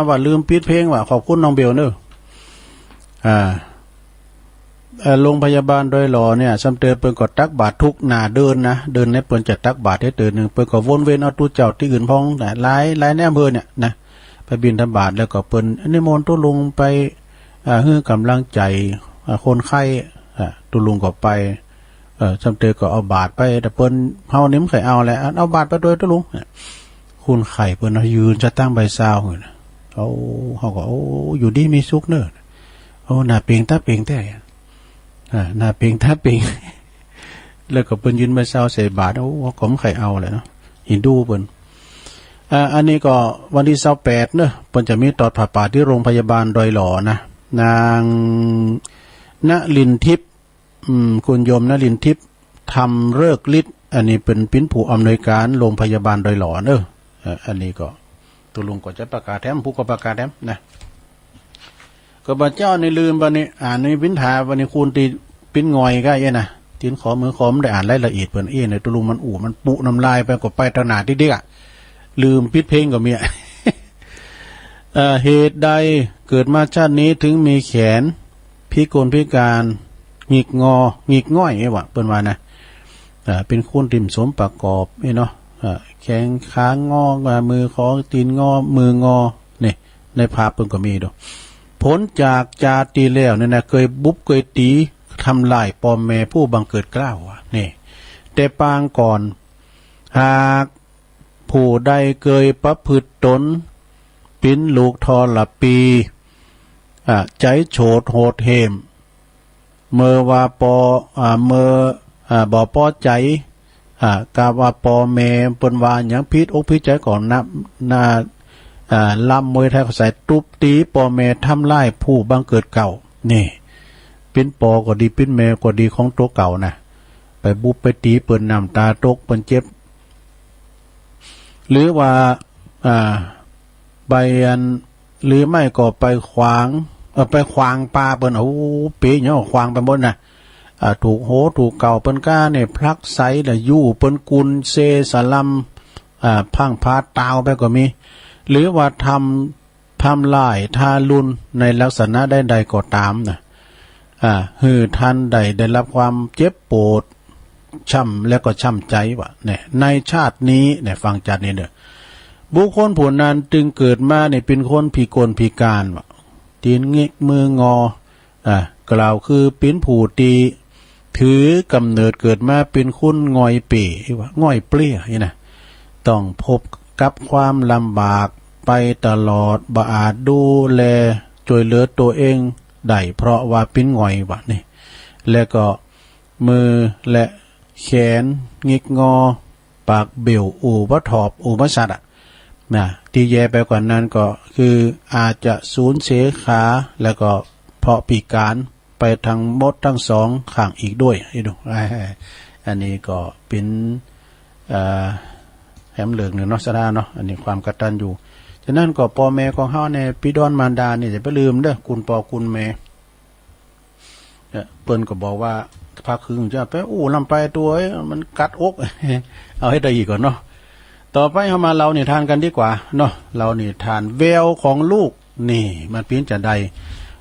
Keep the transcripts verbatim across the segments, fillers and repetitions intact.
ว่าลืมปิดเพลงว่ะ ขอบคุณน้องเบลเนอะ อ่า เอ่อ โรงพยาบาลดอยหล่อเนี่ย ซ้ำเติมเปิ้นก็ตักบาตรทุกหน้าเดินนะ เดินเนี่ยเปิ้นจะตักบาตรหื้อเติมนึ่ง เปิ้นก็วนเวียนเอาตุ๊เจ้าตี้อื่นพ่องนะ หลาย หลายในอำเภอเนี่ยนะ ไปบิณฑบาต แล้วก็เปิ้นนิมนต์ตุ๊ลุงไป อ่า หื้อกำลังใจ๋ อ่า คนไข้ อ่า ตุ๊ลุงก็ไป เออ ซ้ำเติมก็เอาบาตรไป แต่เปิ้น เฮานี่บ่ใค่เอาแหละ เอาบาตรไปตวยตุ๊ลุง คนไข้เปิ้นเนาะ ยืนจะตั้งใบซาวหื้อนะ โอ้ เฮาก็ โอ้ อยู่ดีมีสุขเนอะ โอ้ หน้าเปงต๋าเปงแต๊ อ่า หน้าเปงต๋าเปง แล้วก็เปิ้นยืนใบซาวใส่บาตร โอ้ เฮาก็บ่ใค่เอาแหละเนาะ เอ็นดูเปิ้น อ่า อันนี้ก็วันตี้ซาวแปดเนอะ เปิ้นจะมีตอดผ้าป่าตี้โรงพยาบาลดอยหล่อนะ นางนลินทิพย์ อืม คุณโยมนลินทิพย์ ธรรมฤกษ์ฤทธิ์ อันนี้เปิ้น เปิ้นผู้อำนวยการโรงพยาบาลดอยหล่อเนอะ เอ่อ อันนี้ก็ตุ๊ลุงก็จะประกาศแถม ผู้ก็ประกาศแถมนะ ก็บ่าเจ้านี่ลืมบ่านี่ อ่านในวินถาบ่านี่ คนตี้เป๋นง่อยก็เอ๊ะนะ ตี๋นขอมือขอบ่ได้อ่านรายละเอียดเปิ้นเอ๊ะ ในตุ๊ลุงมันอู้ มันปุน้ำลายไปก็ไปตะหน้าตี้เดียวอะ ลืมปิดเพลงก็มีอะ เอ่อ เหตุใดเกิดมาชาตินี้ถึงมีแขนพิกลพิการ หงิกงอ หงิกง่อยเอ๊ะวะ เปิ้นว่านะ อ่า เป๋นคนตี้บ่สมประกอบนี่เนาะ อ่า แขนขางอ อ่า มือขอ ตี๋นงอ มืองอ นี่ ในภาพเปิ้นก็มีดู ผลจากจาติตี้แล้วเนี่ยนะ เกยบุบเกยตี๋ทำลายป้อแม่ผู้บังเกิดเกล้าอะ นี่ แต่ปางก่อน หาก ผู้ใดเกยประพฤติต๋น เป๋นลูกทรพี อ่า ใจ๋โฉดโหดเห้ม เมื่อว่าปอ อ่า เมื่อ อ่า บ่ปอใจ๋ อ่า กาว่าป้อแม่เปิ้นว่าหยังผิดอกผิดใจ๋ก็นะ นะ อ่า ลำมวยไทยก็ใส่ตุ๊บตี๋ป้อแม่ทำลายผู้บังเกิดเกล้า นี่ เป๋นปอก็ดี เป๋นแม่ก็ดีของตั๋วเก่านะ ไปบุบไปตี๋เปิ้นน้ำต๋าตก เปิ้นเจ็บ หรือว่า อ่า ไปอัน หรือไม่ก็ไปขวาง เอ่อ ไปขวางปาเปิ้น โอ้ เป๋นหยังขวางไปหมดนะ อ่า ถูกโหถูกเก่าเปิ้นก้าเนี่ย ผลักไสแล้ว ยู้เปิ้นกุนเซสะลำ อ่า พังพาตาวไปก็มี หรือว่าทำ ทำลายทารุณในลักษณะใดๆก็ต๋ามนะ อ่า หื้อท่านได้ ได้รับความเจ็บปวด ช้ำและก็ช้ำใจ๋วะ เนี่ย ในชาตินี้ เนี่ย ฟังจาตินี้เน่อ บุคคลผู้นั้นจึงเกิดมาเนี่ยเป๋นคนพิกลพิการวะ ตี๋นหงิกมืองอ อ่า กล่าวคือเป๋นผู้ตี้ถือกำเนิดเกิดมาเป๋นคนง่อยเป๋วะ ง่อยเปลี้ยนี่นะ ต้องพบกับความลำบากไปตลอด บ่อาจดูแลจ้วยเหลือตั๋วเองได้ เพราะว่าเป๋นง่อยวะนี่ และก็มือและแขนหงิกงอ ปากเบ๋ว อู้บ่ถอบ อู้บ่สัตย์อะ นะ ตี้แย่ไปกว่านั้นก็คืออาจจะสูญเสียขา แล้วก็เพราะพิการไปทั้งหมดทั้งสองข้างอีกด้วย นี่ดู อันนี้ก็เป๋น เอ่อ แหมเรื่องนึ่งเนาะ สะดาเนาะ อันนี้ความกตัญญู ฉะนั้นก็ป้อแม่ของเฮาเนี่ย บิดามารดาเนี่ย อย่าไปลืมเน่อ คุณป้อคุณแม่ เนี่ย เปิ้นก็บอกว่า พระคริสต์จะไปอู้ลำไปตั๋วเอ้ย มันกัดอก เอาหื้อได้อีกก่อนเนาะ ต่อไปเฮามาเล่านิทานกั๋นดีกว่าเนาะ เล่านิทานแววของลูก นี่ มันเป๋นจาใด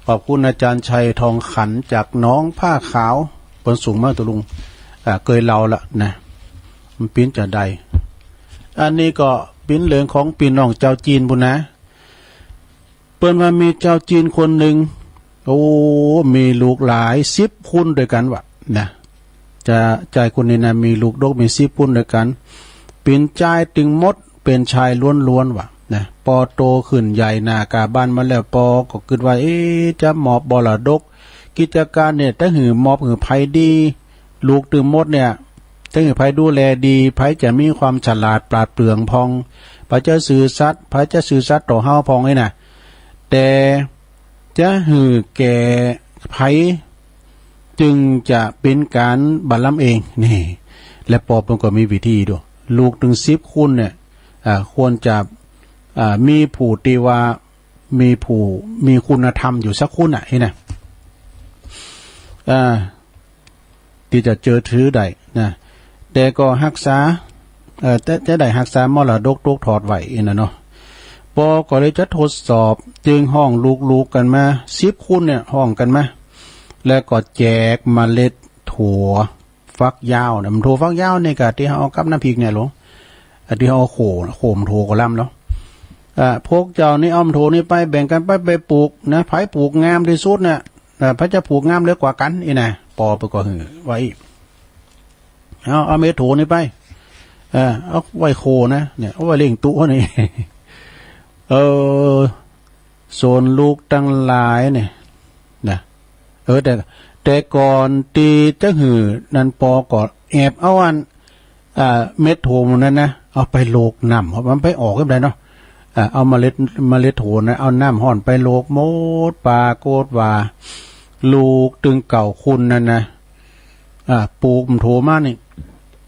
ขอบคุณอาจารย์ชัยทองขันจากหนองผ้าขาว เปิ้นส่งมา ตุ๊ลุง อ่า เกยเล่าละนะ มันเป๋นจาใด อันนี้ก็เป๋นเรื่องของปี้น้องจาวจีนปู้นนะ เปิ้นว่ามีจาวจีนคนนึ่ง โอ้ มีลูกหลายสิบคนตวยกั๋นวะนะ จา จายคนนี้นะ มีลูกดกมีสิบคนตวยกั๋น เป๋นจายตึงหมด เป๋นจายล้วนๆ วะนะ ปอโตขึ้นใหญ่หน้ากาบ้านมาแล้ว ปอก็กึ๊ดว่า เอ๊ะ จะมอบมรดก กิจก๋านเนี่ย จะหื้อมอบหื้อใผดี ลูกตึงหมดเนี่ย จะหื้อใผดูแลดี ใผจะมีความฉลาดปราดเปรื่องพ่อง ใผจะซื่อสัตย์ ใผจะซื่อสัตย์ต่อเฮาพ่องนี่นะ แต่จะหื้อแก่ใผ จึงจะเป๋นก๋านบัลลังก์เอง นี่ และปอเปิ้นก็มีวิธีดู ลูกตึงสิบคนเนี่ย อ่า ควรจะ อ่า มีผู้ตี้ว่า มีผู้มีคุณธรรมอยู่สักคนน่ะ หันนะ อ่า ตี้จะเจื้อถือได้นะ แต่ก็ฮักษา เอ่อ จะ จะได้ฮักษามรดกตกทอดไว้หันนะเนาะ ป ปอก็เลยจะทดสอบ จึงฮ้องลูกๆ กั๋นมา สิบคนเนี่ย ฮ้องกั๋นมา แล้วก็แจกเมล็ดถั่วฝักยาวเนี่ย ถั่วฝักยาวนี่ก็ตี้เฮาเอากับน้ำพริกเนี่ยลูก อ่ะ ตี้เฮาเอาโข่ โข่มถั่วก็ลำเนาะ อ่ะ พวกเจ้านี่เอาถั่วนี่ไป แบ่งกั๋นไป ไปปลูกนะ ใผปลูกงามตี้สุดเนี่ย อ่ะ ใผจะปลูกงามเหลือกว่ากั๋น อี้นะ ปอเปิ้นก็หื้อไว้ เอา เอาเมล็ดถั่วนี่ไป เออ เอาไว้โข่นะ เนี่ย เอาไว้เลี้ยงตุ๊นี่ เออ ส่วนลูกตังหลายเนี่ยนะ เออ แต่ แต่ก่อนตี้จะหื้อนั้น ปอก็แอบเอาอัน อ่า เม็ดถั่วหมู่นั้นนะ เอาไปโหลกน้ำ เพราะมันไปออกจั่งใดเนาะ อ่า เอาเมล็ด เมล็ดถั่วนะ เอาน้ำฮ้อนไปโหลกหมด ปรากฏว่า ลูกตึงเก้าคนนั้นนะ อ่า ปลูกบั้มถั่วมานี่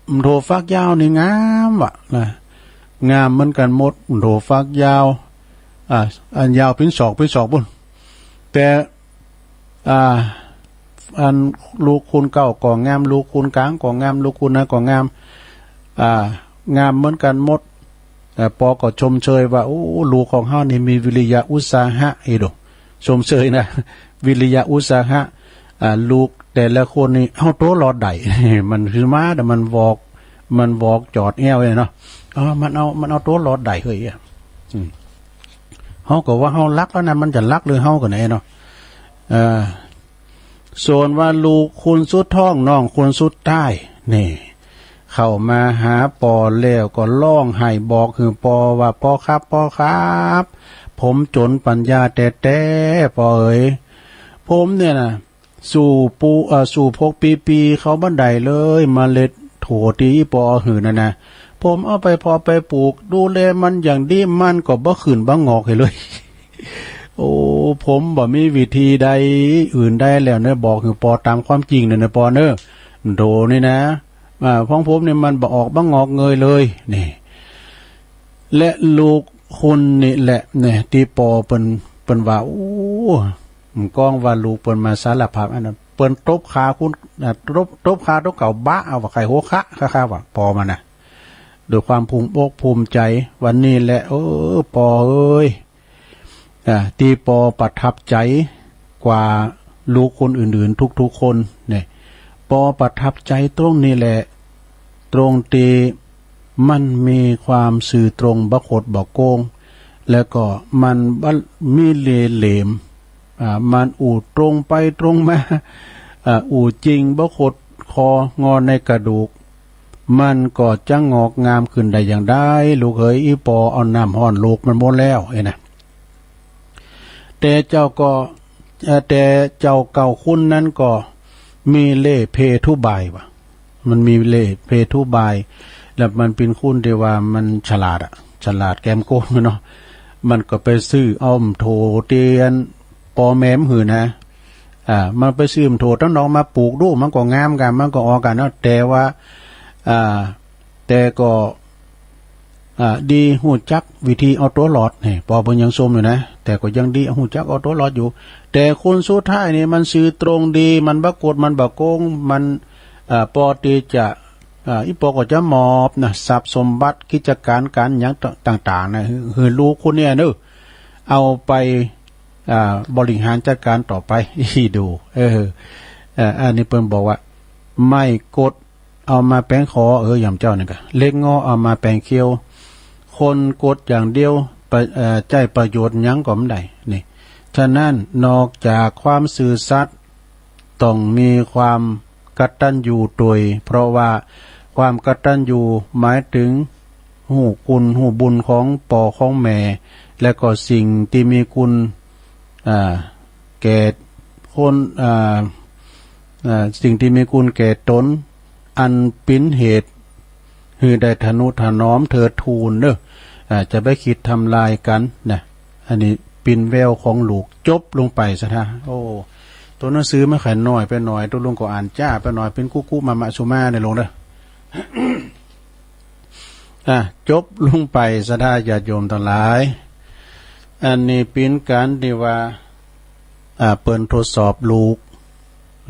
บั้มถั่วฝักยาวนี่งามว่ะนะ งามเหมือนกั๋นหมด บั้มถั่วฝักยาว อ่า อันยาวเป๋นศอก เป๋นศอกปู๊น แต่ อ่า อันลูกคนเก๊าก็งาม ลูกคนก๋างก็งาม ลูกคนนั้นก็งาม อ่า งามเหมือนกั๋นหมด แต่ปอก็ชมเชยว่า โอ้ ลูกของเฮานี่มีวิริยะอุตสาหะ อีโด ชมเชยนะ วิริยะอุตสาหะ อ่า ลูกแต่ละคนนี่เอาตั๋วรอดได้ มันหื้อมา แต่มันวอก มันวอกจอดแอ้วเนี่ยเนาะ เออ มันเอา มันเอาตั๋วรอดได้เฮ้ย อ่ะ อืม เฮาก็ว่าเฮาลักแล้วนะ มันจะลักหรือเฮากั๋นแน่เนาะ เออ ส่วนว่าลูกคนสุดท้อง น้องคนสุดท้ายนี่ เข้ามาหาปอแล้วก็ฮ้องไห้บอกหื้อปอว่า ปอครับ ปอครับ ผมจ๋นปัญญาแต๊ๆ ปอเอ๋ย ผมเนี่ยนะ สู้ปู เอ่อ สู้พวกปีๆ เขาบ่ได้เลย เมล็ดถั่วตี้ปอหื้อนั่นนะ ผมเอาไปเพาะไปปลูก ดูแลมันอย่างดี มันก็บ่ขึ้นบ่งอกหื้อเลย โอ้ ผมบ่มีวิธีใดอื่นใดแล้วเนาะ บอกหื้อปอต๋ามความจริงเนาะ ปอเนาะ โถนี่นะ อ่า ของผมนี่มันบ่ออกบ่งอกเงยเลย นี่ และลูกคนนี่แหละ เนี่ย ตี้ปอเปิ้น เปิ้นว่า โอ้ บ่ก้องว่าลูกเปิ้นมาสารภาพอันนั้น เปิ้นตบขาคน อ่า ตบ ตบขาตั๋วเก่าบะเอาว่า ไข่หัวคะ ค่ะๆ ว่า ปอมันนะ ด้วยความภูมิอกภูมิใจ๋ วันนี้แหละ เออ ปอเอ๋ย อ่า ตี้ปอประทับใจ๋กว่าลูกคนอื่นๆ ทุกๆ คนเนี่ย ปอประทับใจ๋ตรงนี้แหละ ตรงตี้มันมีความซื่อตรง บ่คดบ่โกง แล้วก็มันบ่มีเล่ห์เหลม อ่า มันอู้ตรงไปตรงมา อ่า อู้จริง บ่คดคองอในกระดูก มันก็จะงอกงามขึ้นได้อย่างใด ลูกเอ๋ย อี่ปอเอาน้ำฮ้อนโหลกมันหมดแล้ว เอ้ยนะ แต่เจ้าก็ เอ่อ แต่เจ้าเก้าคนนั้นก็มีเล่ห์เพทุบายว่ะ มันมีเล่ห์เพทุบาย แล้วมันเป๋นคนตี้ว่ามันฉลาดอะ ฉลาดแกมโกงเนาะ มันก็ไปซื้อเอาบั้มถั่วตี้อันปอแหมมหื้อนะ อ่า มันไปซื้อบั้มถั่วตังนอกมาปลูกดู มันก็งามกั๋น มันก็ออกกั๋นเนาะ แต่ว่า อ่า แต่ก็ อ่า ดีฮู้จักวิธีเอาตั๋วรอด นี่ ปอเปิ้นยังชมอยู่นะ แต่ก็ยังดีฮู้จักเอาตั๋วรอดอยู่ แต่คนสุดท้ายนี่มันซื่อตรงดี มันบ่คด มันบ่โกง มัน อ่า ปอตี้จะ อ่า อี่ปอก็จะมอบนะ ทรัพย์สมบัติ กิจก๋านก๋านหยังต่างๆ นะ หื้อ หื้อลูกคนเนี่ยเนาะ เอาไป อ่า บริหารจัดก๋านต่อไป อีดู เออ เอ่อ อันนี้เปิ้นบอกว่า ไม้กดเอามาแป๋งขอ เออ หย่ำเจ้านี่ก่ะ เหล็กงอเอามาแป๋งเคียว คนกดอย่างเดียว ปะ เอ่อ ใจ๊ประโยชน์หยังก็บ่ได้ นี่ ฉะนั้นนอกจากความซื่อสัตย์ ต้องมีความกตัญญูตวย เพราะว่าความกตัญญูหมายถึงฮู้คุณฮู้บุญของป้อของแม่ และก็สิ่งตี้มีคุณ อ่า แก่คน อ่า อ่า สิ่งตี้มีคุณแก่ต๋น อันเป๋นเหตุหื้อได้ทะนุถนอมเทิดทูนเนาะ อ่า จะไปคิดทำลายกั๋นนะ อันนี้เป๋นแววของลูก จบลงไปซะท่า โอ้ ตั๋วหนังสือมันขะน้อยไปหน่อย ตุ๊ลุงก็อ่านจ๊าไปหน่อย เป๋นกุกุมะมะสุมาเนี่ยลูกเนาะ อ่ะ จบลงไปซะท่าญาติโยมตังหลาย อันนี้เป๋นก๋านตี้ว่า อ่า เปิ้นทดสอบลูก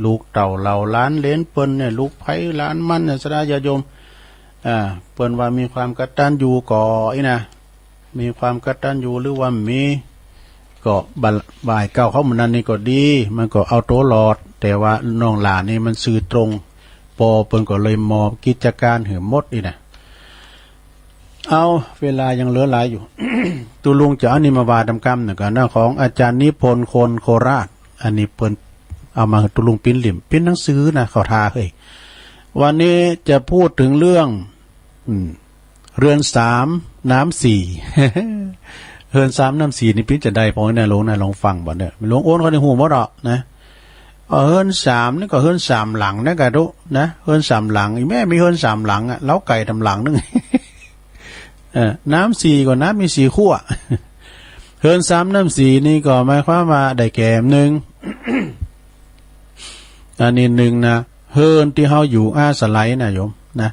ลูกเต้าเหล่าหลานเหลนเปิ้นเนี่ย ลูกใผหลานมันเนี่ย ซะท่าญาติโยม อ่า เปิ้นว่ามีความกตัญญูก่ออี้นะ มีความกตัญญูหรือว่ามี ก็บ่าย บ่ายเก้าเขาหมู่นั้นนี่ก็ดี มันก็เอาตั๋วรอด แต่ว่าน้องหล้านี่มันซื่อตรง ปอเปิ้นก็เลยมอบกิจก๋านหื้อหมดอี้นะ เอา เวลายังเหลือหลายอยู่ ตุ๊ลุงจะเอานี่มาว่าต๋ามกำนึ่งก่อนนะ ของอาจ๋ารย์นิพนธ์ คนโคราช อันนี้เปิ้นเอามาตุ๊ลุงปิ้นเล่ม ปิ้นหนังสือนะ เข้าท่าเฮ้ย วันนี้จะพูดถึงเรื่อง อืม เฮือนสามน้ำสี่ เฮือนสามน้ำสี่นี่ปิ้นจะใด ปอนะ หลวงนะ ลองฟังบ่เนี่ย หลวงโอนเขานี่ฮู้หมดดอกนะ เออ เฮือนสามนี่ก็เฮือนสามหลังนะกะตุ๊นะ เฮือนสามหลัง อี่แม่มีเฮือนสามหลังอะ เล้าไก่ต๋ำหลังนึ่ง เออ น้ำสี่ก็น้ำมีสี่ขั้ว เฮือนสามน้ำสี่นี่ก็หมายความว่าได้แก่ นึ่ง อันนี้นึ่งนะ เฮือนตี้เฮาอยู่อาศัยนะโยมนะ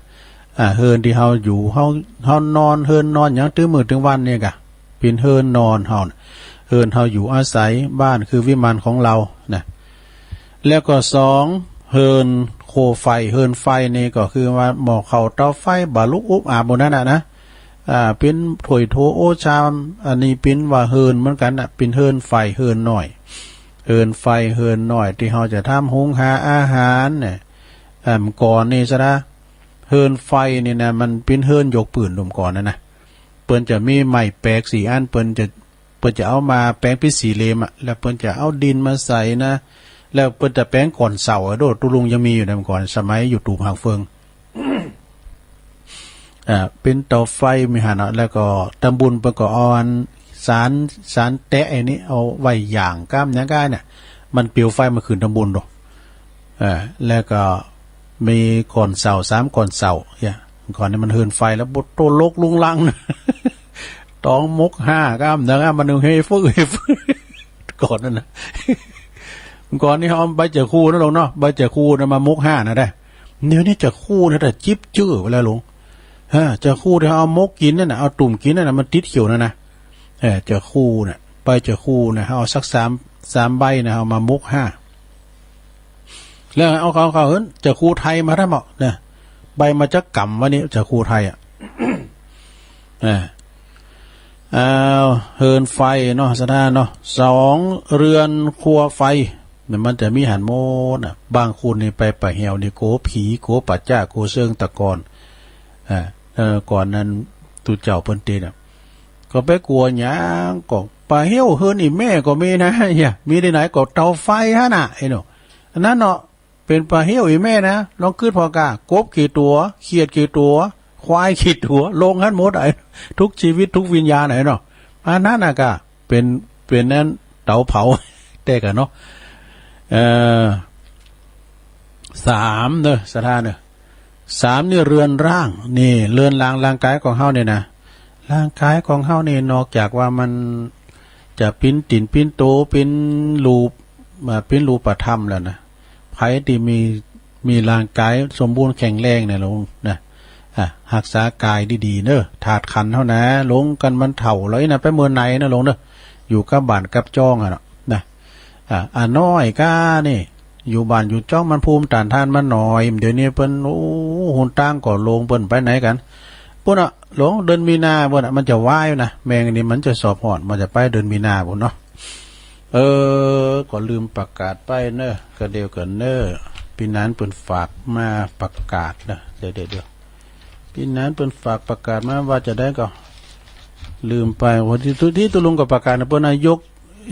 อ่า เฮือนตี้เฮาอยู่ เฮา เฮานอน เฮือนนอนหยังตึงมื้อตึงวันนี่กะ เป๋นเฮือนนอนเฮานะ เฮือนเฮาอยู่อาศัย บ้านคือวิมานของเรานะ แล้วก็สอง เฮือนโคมไฟ เฮือนไฟนี่ก็คือว่าหม้อข้าวเตาไฟ บ่าลุกอุบอาบหมู่นั้นน่ะนะ อ่า เป๋นถ้วยโถโอชาม อันนี้เป๋นว่าเฮือนเหมือนกั๋นน่ะ เป๋นเฮือนไฟ เฮือนน้อย เฮือนไฟ เฮือนน้อย ตี้เฮาจะทำหุงหาอาหารเนี่ย อ่า เมื่อก่อนนี่ซะนะ เฮือนไฟนี่นะ มันเป๋นเฮือนยกปื้น เมื่อก่อนนะนะ เปิ้นจะมีไม้แปกสี่อัน เปิ้นจะ เปิ้นจะเอามาแป๋งเป๋นสี่เหลี่ยมอะ แล้วเปิ้นจะเอาดินมาใส่นะ แล้วเปิ้นจะแป๋งก่อนเสาอะ โด ตุ๊ลุงยังมีอยู่นะ เมื่อก่อน สมัยอยู่ตูบหางเฟือง อ่า เป๋นเตาไฟมีหั้นเนาะ แล้วก็ตำบุญเปิ้นก็เอาอันสาน สานแตะไอ้นี่เอาไว้หย่างก้ามหยังก้าเนี่ย มันเปียวไฟมาขึ้นตำบุญโด อ่า แล้วก็มีก่อนเสา สามก่อนเสาเนี่ย ก่อนนี่มันเฮือนไฟแล้ว บ่โต้ลกลุงลัง ต๋องมกห้าก้ามหยังก้า มันเฮฟึ่ย เฮฟึ่ย ก่อนนั้นนะ ก่อนนี่เฮาเอาใบจะคูนะหลวงเนาะ ใบจะคูนะมาหมกห้านะได้ เดี๋ยวนี้จะคูนะ แต่จิ๊บจื้อไปแล้วหลวง ฮะ จะคูที่เอาหมกกิ๋นนั่นน่ะ เอาตุ่มกิ๋นนั่นน่ะ มันติดเขียวนั่นนะ เออ จะคูน่ะ ใบจะคูน่ะ เอาสักสาม สามใบน่ะ เอามาหมกห้า แล้วเอาของเขาเอิ้นจะคูไทยมาทำเอานะ ใบมาจักก๋ำวะนี่ จะคูไทยอะ อ่า อ้าว เฮือนไฟเนาะ ศรัทธาเนาะ สอง เฮือนครัวไฟ เนี่ยมันจะมีหั้นหมดน่ะ บางคนนี่ไปป่าแห้วนี่กั๋วผี กั๋วป่าจ๊า กั๋วเซิงตะกอน อ่า เออ ก่อนนั้นตุ๊เจ้าเปิ้นเตรียมน่ะ ก็ไปกั๋วหยัง ก็ป่าแห้วเฮือนอี่แม่ก็มีนะ เนี่ย มีตี้ไหนก็เตาไฟหั้นน่ะ ไอ้หนู อันนั้นเนาะ เป๋นป่าแห้วอี่แม่นะ ลองกึ๊ดผ่อก้า กบกี่ตั๋ว เขียดกี่ตั๋ว ควายกี่ตั๋ว ลงหั้นหมด ไอ้ ทุกชีวิต ทุกวิญญาณ ไอ้เนาะ อันนั้นน่ะก้า เป๋น เป๋นอันเต๋าเผา แต๊ก้าเนาะ เอ่อ สามเนาะ ศรัทธาเนาะ สามนี่เฮือนร่าง นี่เฮือนร่าง ร่างก๋ายของเฮานี่นะ ร่างก๋ายของเฮานี่นอกจากว่ามันจะเป๋นตี๋นเป๋นโต เป๋นรูป อ่า เป๋นรูปธรรมแล้วนะ ใผตี้มี มีร่างก๋ายสมบูรณ์แข็งแรงเนี่ยหลวงนะ อ่ะ ฮักษาก๋ายดีๆ เนาะ ธาตุขันธ์เฮานะ หลงกั๋นมันเฒ่าแล้วอี้นะ ไปเมือไหนนะหลวงเนาะ อยู่กับบ้านกับจ้องอะเนาะ นะ อ่ะ อาน้อยก้านี่ อยู่บ้านอยู่จ้องมันภูมิต้านทานมันน้อย เดี๋ยวนี้เปิ้น โอ้ หนตางก็โล่ง เปิ้นไปไหนกั๋น ปู๊นน่ะ หลวง เดือนมีนาปู๊นน่ะ มันจะวายนะ แมงอันนี้มันจะสอบฮอด มันจะไปเดือนมีนาปู๊นเนาะ เออ ก็ลืมประกาศไปเนาะ ก็เดี๋ยวก่อนเนาะ ปี้หนานเปิ้นฝากมาประกาศเนาะ เดี๋ยวๆๆ ปี้หนานเปิ้นฝากประกาศมาว่าจะใดก็ลืมไป วันตี้ตุ๊ ตี้ตุ๊ลุงก็ประกาศนะ เปิ้นนะ ยก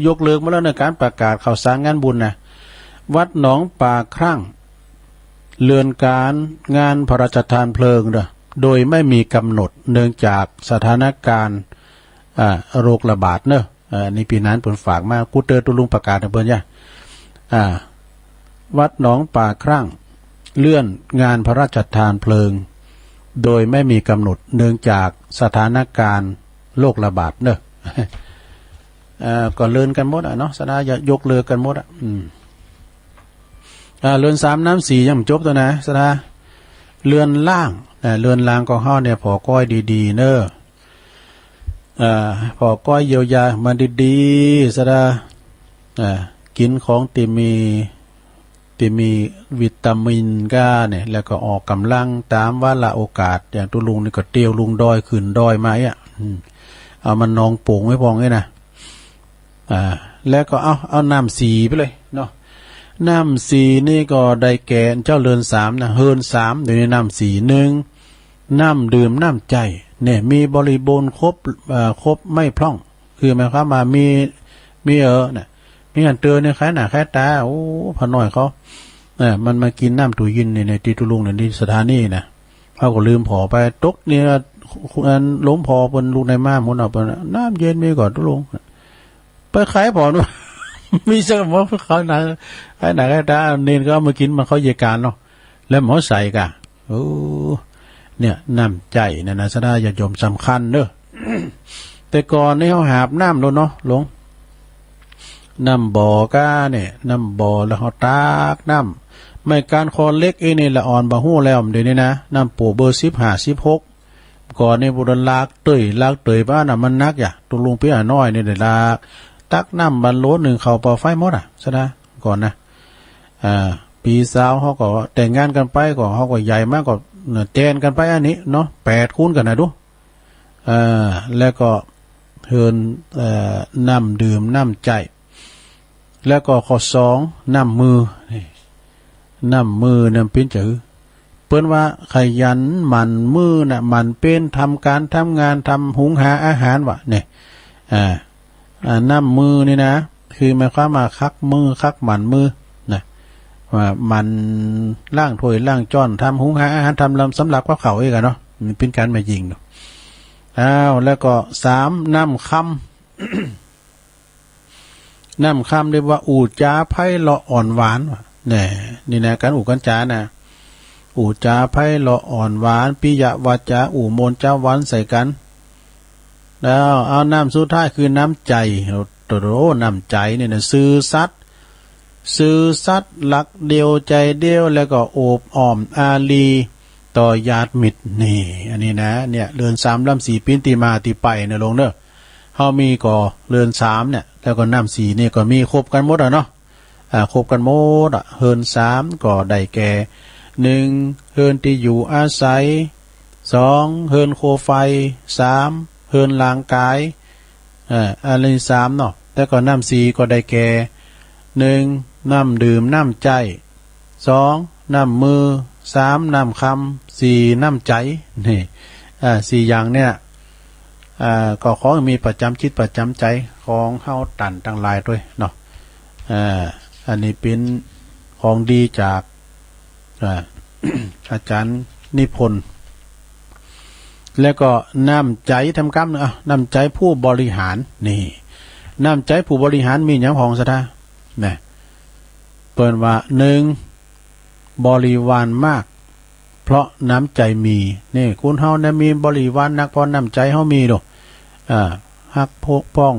ยกเลิกหมดแล้วเนาะ ก๋านประกาศข่าวสารงานบุญนะ วัดหนองป่าครั่ง เลื่อนก๋านงานพระราชทานเพลิงเนาะ โดยไม่มีกำหนด เนื่องจากสถานการณ์ อ่า โรคระบาดเนาะ เอ่อ นี่ปี้หนานเปิ้นฝากมา กูเตอตุ๊ลุงประกาศนะเปิ้นจ้ะ อ่า วัดหนองป่าครั่ง เลื่อนงานพระราชทานเพลิง โดยไม่มีกำหนด เนื่องจากสถานการณ์โรคระบาดเนาะ เอ่อ ก็เลื่อนกั๋นหมดอะเนาะ ศรัทธา ยกเลิกกั๋นหมดอะ อืม อ่า เฮือนสามน้ำสี่ยังบ่จบเตื้อนะ ศรัทธา เฮือนร่าง อ่า เฮือนร่างของเฮาเนี่ย ผ่อก้อยดีๆ เนาะ อ่า ผ่อก้อยเยียวยามันดีๆ ศรัทธา อ่า กิ๋นของตี้มี ตี้มีวิตามินก้าเนี่ย แล้วก็ออกก๋ำลังต๋ามวาระโอกาส อย่างตุ๊ลุงนี่ก็เตียวลงดอยขึ้นดอยมาอี้อะ อืม เอามันนองโป่งไว้พ่องนี่นะ อ่า แล้วก็เอา เอาน้ำสีไปเลยเนาะ น้ำสีนี่ก็ได้แก่เจ้าเรือนสามนะ เฮือนสาม เดี๋ยวนี้น้ำสี นึ่ง น้ำดื่มน้ำใจ๊ เนี่ย มีบริบูรณ์ครบ เอ่อ ครบไม่พร่อง คือหมายความว่ามี มีเออน่ะ มีอันเตือนเนี่ยใคร่หน้าใคร่ต๋า โอ้ ป้าน้อยเขา เออ มันมากิ๋นน้ำตู้เย็นนี่ ในตี้ตุ๊ลุงเนี่ย ตี้สถานีนะ เฮาก็ลืมผ่อไป ตกเนี่ย อันหลวงพ่อเปิ้นลูกนายม่ามหมุนเอาไป น้ำเย็นมีก่อตุ๊ลุง ไปใคร่ผ่อ มีสักหม้อ เขาหน้า ใคร่หน้าใคร่ต๋า เณรก็เอามากิ๋น มันเข้าเยียะก๋านเนาะ แล้วหมอใส่ก่ะ โอ้ เนี่ย น้ำใจ๊เนี่ยนะ ศรัทธาญาติโยม สำคัญเด้อ แต่ก่อนนี่เฮาหาบน้ำโลดเนาะ หลวง น้ำบ่อก้าเนี่ย น้ำบ่อ แล้วเฮาตักน้ำ ไม้กานคอเหล็กอี้นี่ละอ่อนบ่ฮู้แล้ว เดี๋ยวนี้นะ น้ำปูเบอร์สิบห้า สิบหก ก่อนนี่ผู้ใดลากเตย ลากเตยไปน่ะ มันหนักอย่า ตุ๊ลุงปี้น้อยนี่ได้ลาก ตักน้ำบันโหลนึ่งเข้าเป่าไฟหมดอ่ะ ศรัทธา ก่อนนะ อ่า ปี้สาวเฮาก็แต่งงานกั๋นไปก็ เฮาก็ใหญ่มาก็ แตนกั๋นไปอันนี้เนาะ แปดคูณกั๋นนะดู เอ่อ แล้วก็เฮือน เอ่อ น้ำดื่มน้ำใจ๊ แล้วก็ข้อสอง น้ำมือ นี่ น้ำมือน้ำปิ้นจื้อ เปิ้นว่าขยันหมั่นมือน่ะ หมั่นเพียรทำก๋านทำงาน ทำหุงหาอาหารวะ เนี่ย อ่า อ่า น้ำมือนี่นะ คือหมายความว่าคักมือ คักหมั่นมือนะ ว่าหมั่นล้างถ้วยล้างจ้อน ทำหุงหาอาหาร ทำลำสำรับกับเขาอี้ก่ะเนาะ มันเป๋นก๋านแม่ญิงเนาะ อ้าว แล้วก็สาม น้ำคำ น้ำคำเรียกว่าอู้จ๋าไพเราะอ่อนหวานวะ แน่ นี่นะ ก๋านอู้ก๋านจ๋านะ อู้จ๋าไพเราะอ่อนหวาน ปิยวาจา อู้ม่วนเจ๊าวันใส่กั๋น แล้วเอาน้ำสุดท้ายคือน้ำใจ๋ โอ้โห น้ำใจ๋เนี่ยนะ ซื่อสัตย์ ซื่อสัตย์ ฮักเดียวใจ๋เดียว แล้วก็โอบอ้อมอารีต่อญาติมิตร นี่ อันนี้นะ เนี่ย เฮือนสาม น้ำสี เป๋นตี้มาตี้ไปนะหลวงเนาะ เฮามีก่อเฮือนสามเนี่ย แล้วก็น้ำสีนี่ก็มีครบกั๋นหมดอะเนาะ อ่า ครบกั๋นหมดอะ เฮือนสามก็ได้แก่ นึ่ง เฮือนตี้อยู่อาศัย สอง เฮือนครัวไฟ สาม เฮือนร่างกาย เอ่อ อันนี้สามเนาะ แล้วก็น้ำสีก็ได้แก่ นึ่ง น้ำดื่มน้ำใจ๊ สอง น้ำมือ สาม น้ำคำ สี่ น้ำใจ๋ นี่ อ่า สี่อย่างเนี่ย อ่า ก็ขอมีประจ๋ำจิตประจ๋ำใจ๋ของเฮาต้านตังหลายตวยเนาะ อ่า อันนี้เป๋นของดีจาก อ่า อาจ๋ารย์นิพนธ์ แล้วก็น้ำใจ๋ทำกำเนาะ น้ำใจ๋ผู้บริหาร นี่ น้ำใจ๋ผู้บริหารมีหยังพ่องศรัทธา นะ เปิ้นว่า นึ่ง บริวารมาก เพราะน้ำใจ๋มี นี่ คนเฮาเนี่ยมีบริวารนัก เพราะน้ำใจ๋เฮามีโด อ่า ฮักพวกพ้อง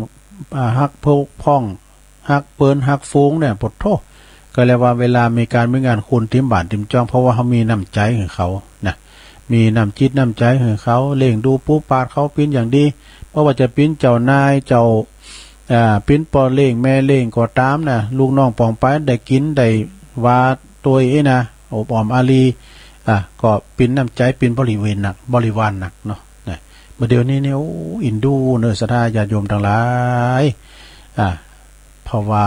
อ่า ฮักพวกพ้อง ฮักเปิ้นฮักฝูงเนี่ย ปะโธ่ ก็เรียกว่าเวลามีก๋านมีงาน คนเต็มบ้านเต็มจ้อง เพราะว่าเฮามีน้ำใจ๋หื้อเขานะ มีน้ำจิตน้ำใจ๋หื้อเขา เลี้ยงดูปู๋ปาดเขาเป๋นอย่างดี บ่ว่าจะเป๋นเจ้านาย เจ้า อ่า เป๋นป้อเลี้ยงแม่เลี้ยงก็ต๋ามนะ ลูกน้องป๋องไปได้กิ๋นได้วาตวยอี้นะ โอบอ้อมอารี อ่า ก็เป๋นน้ำใจ๋ เป๋นบริเวณนัก บริวารนักเนาะ นะ บ่าเดี่ยวนี้เนี่ย โอ้ อินดูเนาะ ศรัทธาญาติโยมตังหลาย อ่า เพราะว่า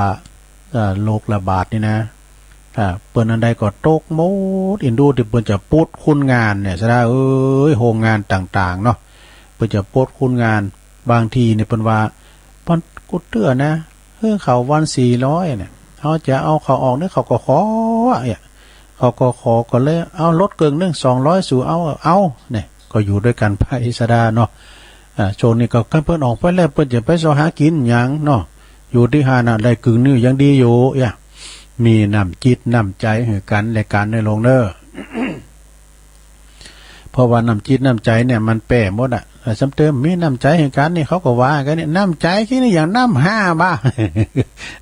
อ่า โรคระบาดนี่นะ อ่า เปิ้นอันใดก็ตกหมด อินดูตี้เปิ้นจะปลดคนงานเนี่ย ศรัทธาเอ๋ย โฮงงานต่างๆ เนาะ เปิ้นจะปลดคนงาน บางทีเนี่ยเปิ้นว่า เปิ้นกู้เตื้อนะ หื้อเขาวันสี่ร้อยเนี่ย เฮาจะเอาเขาออกเนี่ย เขาก็ขออะ เนี่ย เขาก็ขอ ก็เลยเอาลดเกิ่งนึ่ง สองร้อย สูเอา เอา เนี่ย ก็อยู่ตวยกั๋นไป ศรัทธาเนาะ อ่า ช่วงนี้ก็คันเปิ้นออกไปแล้ว เปิ้นจะไปเซาะหากิ๋นหยังเนาะ อยู่ตี้หั้นน่ะ ได้เกิ่งนึ่งยังดีอยู่ เนี่ย มีน้ำจิตน้ำใจ๋หื้อกั๋นและกั๋นเนาะหลวงเนาะ เพราะว่าน้ำจิตน้ำใจ๋เนี่ยมันแปรหมดอะ อ่า ซ้ำเติมมีน้ำใจ๋หื้อกั๋นนี่ เขาก็ว่ากั๋นเนี่ย น้ำใจ๋ตี้นี่อย่างน้ำห้าบ่า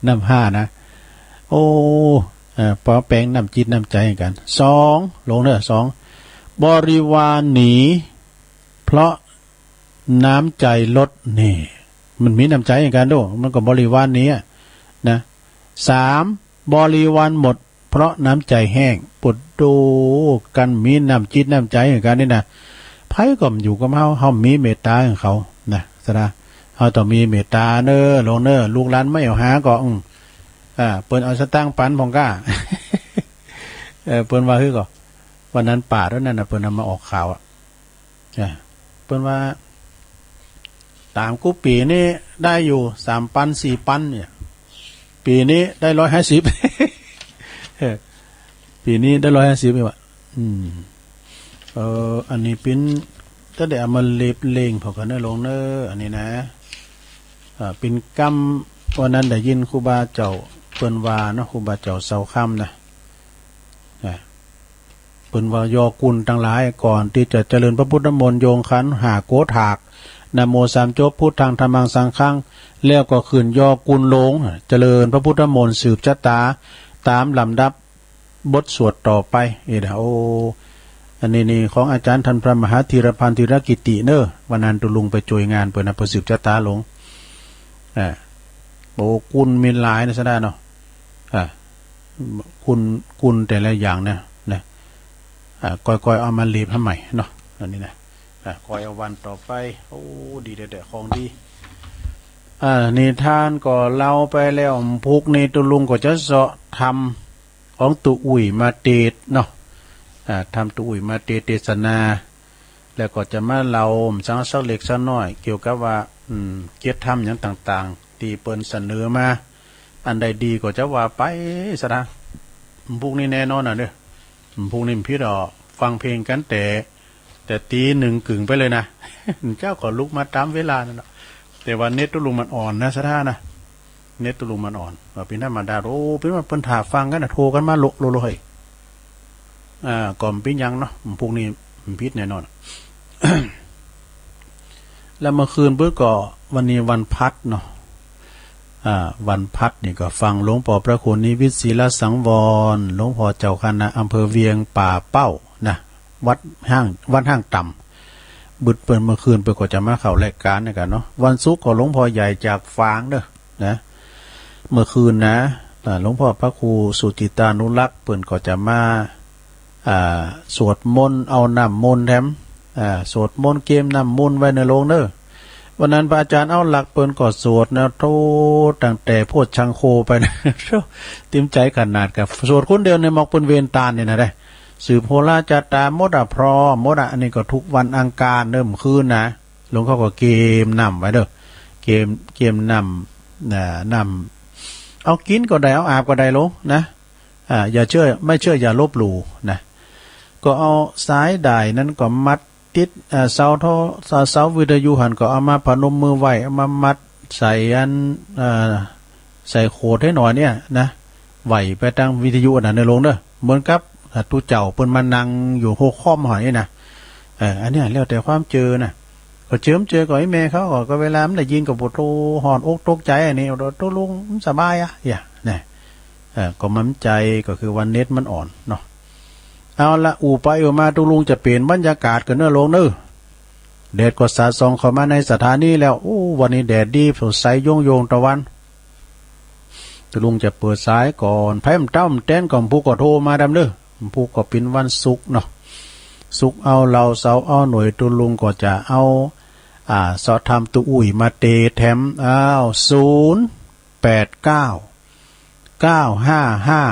น้ำห้านะ โอ้ เอ่อ ปอแป๋งน้ำจิตน้ำใจ๋หื้อกั๋น สอง หลวงเนาะ สอง บริวารหนี เพราะน้ำใจ๋ลด นี่ มันมีน้ำใจ๋หื้อกั๋นโด มันก็บริวารหนีอะ นะ สาม บริวารหมด เพราะน้ำใจ๋แห้ง ปะโธ่ กั๋นมีน้ำจิตน้ำใจ๋หื้อกั๋นนี่นะ ใผก็อยู่กับเฮา เฮามีเมตต๋าหื้อเขา นะ ศรัทธา เฮาต้องมีเมตต๋าเน่อ โลงเน่อ ลูกหลานไม่เอาหาก็ อืม อ่า เปิ้นเอาสตางค์ปันพ่องก้า เออ เปิ้นว่าหื้อก็ วันนั้นป๋าตรงนั้นน่ะ เปิ้นเอามาออกข่าวอะ อ่า เปิ้นว่า ต๋ามกู้ปี๋นี่ได้อยู่ สามปัน สี่ปัน เนี่ย ปี๋นี้ได้ ร้อยห้าสิบ เออ ปี๋นี้ได้ ร้อยห้าสิบ นี่หว่า อืม เออ อันนี้ปิ้น ก็ได้เอามาเล็บเล่งพอกั๋นเน่อ โลงเน่อ อันนี้นะ อ่า ปิ้นกำ วันนั้นได้ยินครูบาเจ้าเปิ้นว่าเนาะ ครูบาเจ้าเสาค่ำนะ นะ เปิ้นว่า ยอกุลตังหลาย ก่อนตี้จะเจริญพระพุทธมนต์ โยงขันห้าโกฏฐาก นะโมสามจบ พุทธัง ธัมมัง สังฆัง แล้วก็ขึ้นยอกุลโลง เจริญพระพุทธมนต์ สืบชะต๋า ต๋ามลำดับบทสวดต่อไป เอ้ย โอ้ อันนี้นี่ของอาจ๋ารย์ท่านพระมหาธีรพันธ์ ธีรกิตติเน่อ วันนั้นตุ๊ลุงไปจ้วยงานเปิ้นนะ เปิ้นสืบชะต๋าโลง อ่า โอ้ กุลมีหลายนะ สะดาเนาะ อ่า กุล กุลแต่ละอย่างเนี่ยนะ อ่า ก้อยๆ เอามาเล็บหื้อใหม่เนาะ อันนี้นะ อ่า ก้อยเอาวันต่อไป โอ้ ดีแต๊ๆ ของดี อ่า นิทานก็เล่าไปแล้ว พุกนี้ตุ๊ลุงก็จะเซาะธรรมของตุ๊อุ่ยมาเตสน์เนาะ อ่า ธรรมตุ๊อุ่ยมาเตสน์เตสนา แล้วก็จะมาเล่าสัก สักเล็กสักน้อย เกี่ยวกับว่า อืม เกียรติธรรมหยังต่างๆ ตี้เปิ้นเสนอมา อันใดดีก็จะว่าไป สะดา พุกนี้แน่นอนน่ะเน่อ พุกนี้บ่ผิดดอก ฟังเพลงกั๋นแต่ แต่ตี๋หนึ่งกึ่งไปเลยนะ เจ้าก็ลุกมาต๋ามเวลานั่นเนาะ แต่ว่าเน็ตตุ๊ลุงมันอ่อนนะ สะดานะ เน็ตตุ๊ลุงมันอ่อน ว่าเป๋นธรรมดา โอ้ เป๋นว่าเปิ้นถ่าฟังกั๋นนะ โทรกั๋นมาโละๆ เฮ้ย อ่า ก็บ่เป๋นหยังเนาะ พุกนี้บ่ผิดแน่นอน แล้วเมื่อคืนปุ๊บก็ วันนี้วันพลัดเนาะ อ่า วันพลัดนี่ก็ฟังหลวงป้อพระครูนิวิตศิลสังวร หลวงป้อเจ้าคณะอำเภอเวียงป่าเป้านะ วัดห้าง วัดห้างต่ำ บึดเปิ้นเมื่อคืนเปิ้นก็จะมาเข้ารายก๋านนี่กั๋นเนาะ วันศุกร์ก็หลวงป้อใหญ่จากฝางเน่อ นะ เมื่อคืนนะ อ่า หลวงป้อพระครูสุจิตตานุรักษ์เปิ้นก็จะมา อ่า สวดมนต์ เอาน้ำมนต์แถม อ่า สวดมนต์เกมน้ำมนต์ไว้เน่อโลงเน่อ วันนั้นพระอาจ๋ารย์เอาหลักเปิ้นก็สวดนะ โธ่ ตั้งแต่โพชฌังโคไปนะ โธ่ เต็มใจ๋ขนาด ก็สวดคนเดียวในหมอกเปิ้นเวนตานนี่นะได้ สืบโหราจาต๋าหมดอะ พร้อมหมดอะ อันนี้ก็ทุกวันอังคารเน่อ เมื่อคืนนะ หลวงเขาก็เกมน้ำไว้เน่อ เกม เกมน้ำ อ่า น้ำ เอากิ๋นก็ได้ เอาอาบก็ได้โลงนะ อ่า อย่าเชื่อ ไม่เชื่ออย่าลบหลู่นะ ก็เอาสายด้ายนั้นก็มัดติด อ่า เสาโทร เสา เสาวิทยุหั้นก็เอามาพนมมือไหว้ เอามามัดใส่อัน อ่า ใส่โขดหื้อหน่อยเนี่ยนะ ไหว้ไปตางวิทยุอันนั้นเน่อโลงเน่อ เหมือนกับ อ่า ตุ๊เจ้าเปิ้นมานั่งอยู่หัวค่อมหอยนี่นะ เออ อันเนี้ยแล้วแต่ความเจื้อนะ ก็เจิมเจอกับไอ้แม่เขาก็ ก็เวลามันได้ยินก็ปวดโธ่ ฮ้อนอกตกใจ๋ อันนี้ตุ๊ลุงมันสบายอะ อย่า นะ เอ่อ ก็มันใจ๋ ก็คือว่าเน็ตมันอ่อนเนาะ เอาละ อู้ไปอู้มาตุ๊ลุงจะเปลี่ยนบรรยากาศกั๋นเน่อโลงเน่อ แดดก็สาดส่องเข้ามาในสถานีแล้ว โอ้ วันนี้แดดดี สดใสโย่งๆ ตะวัน ตุ๊ลุงจะเปิดสายก่อน ใผบ่เต้าบ่แตนก่อน พุกก็โทรมาดำเน่อ พุกก็เป๋นวันศุกร์เนาะ ศุกร์เอาเหล่า เสาร์เอาหน่วย ตุ๊ลุงก็จะเอา อ่า เซาะธรรมตุ๊อุ่ยมาเตสน์แถม อ้าว ศูนย์แปดเก้า เก้าห้าห้า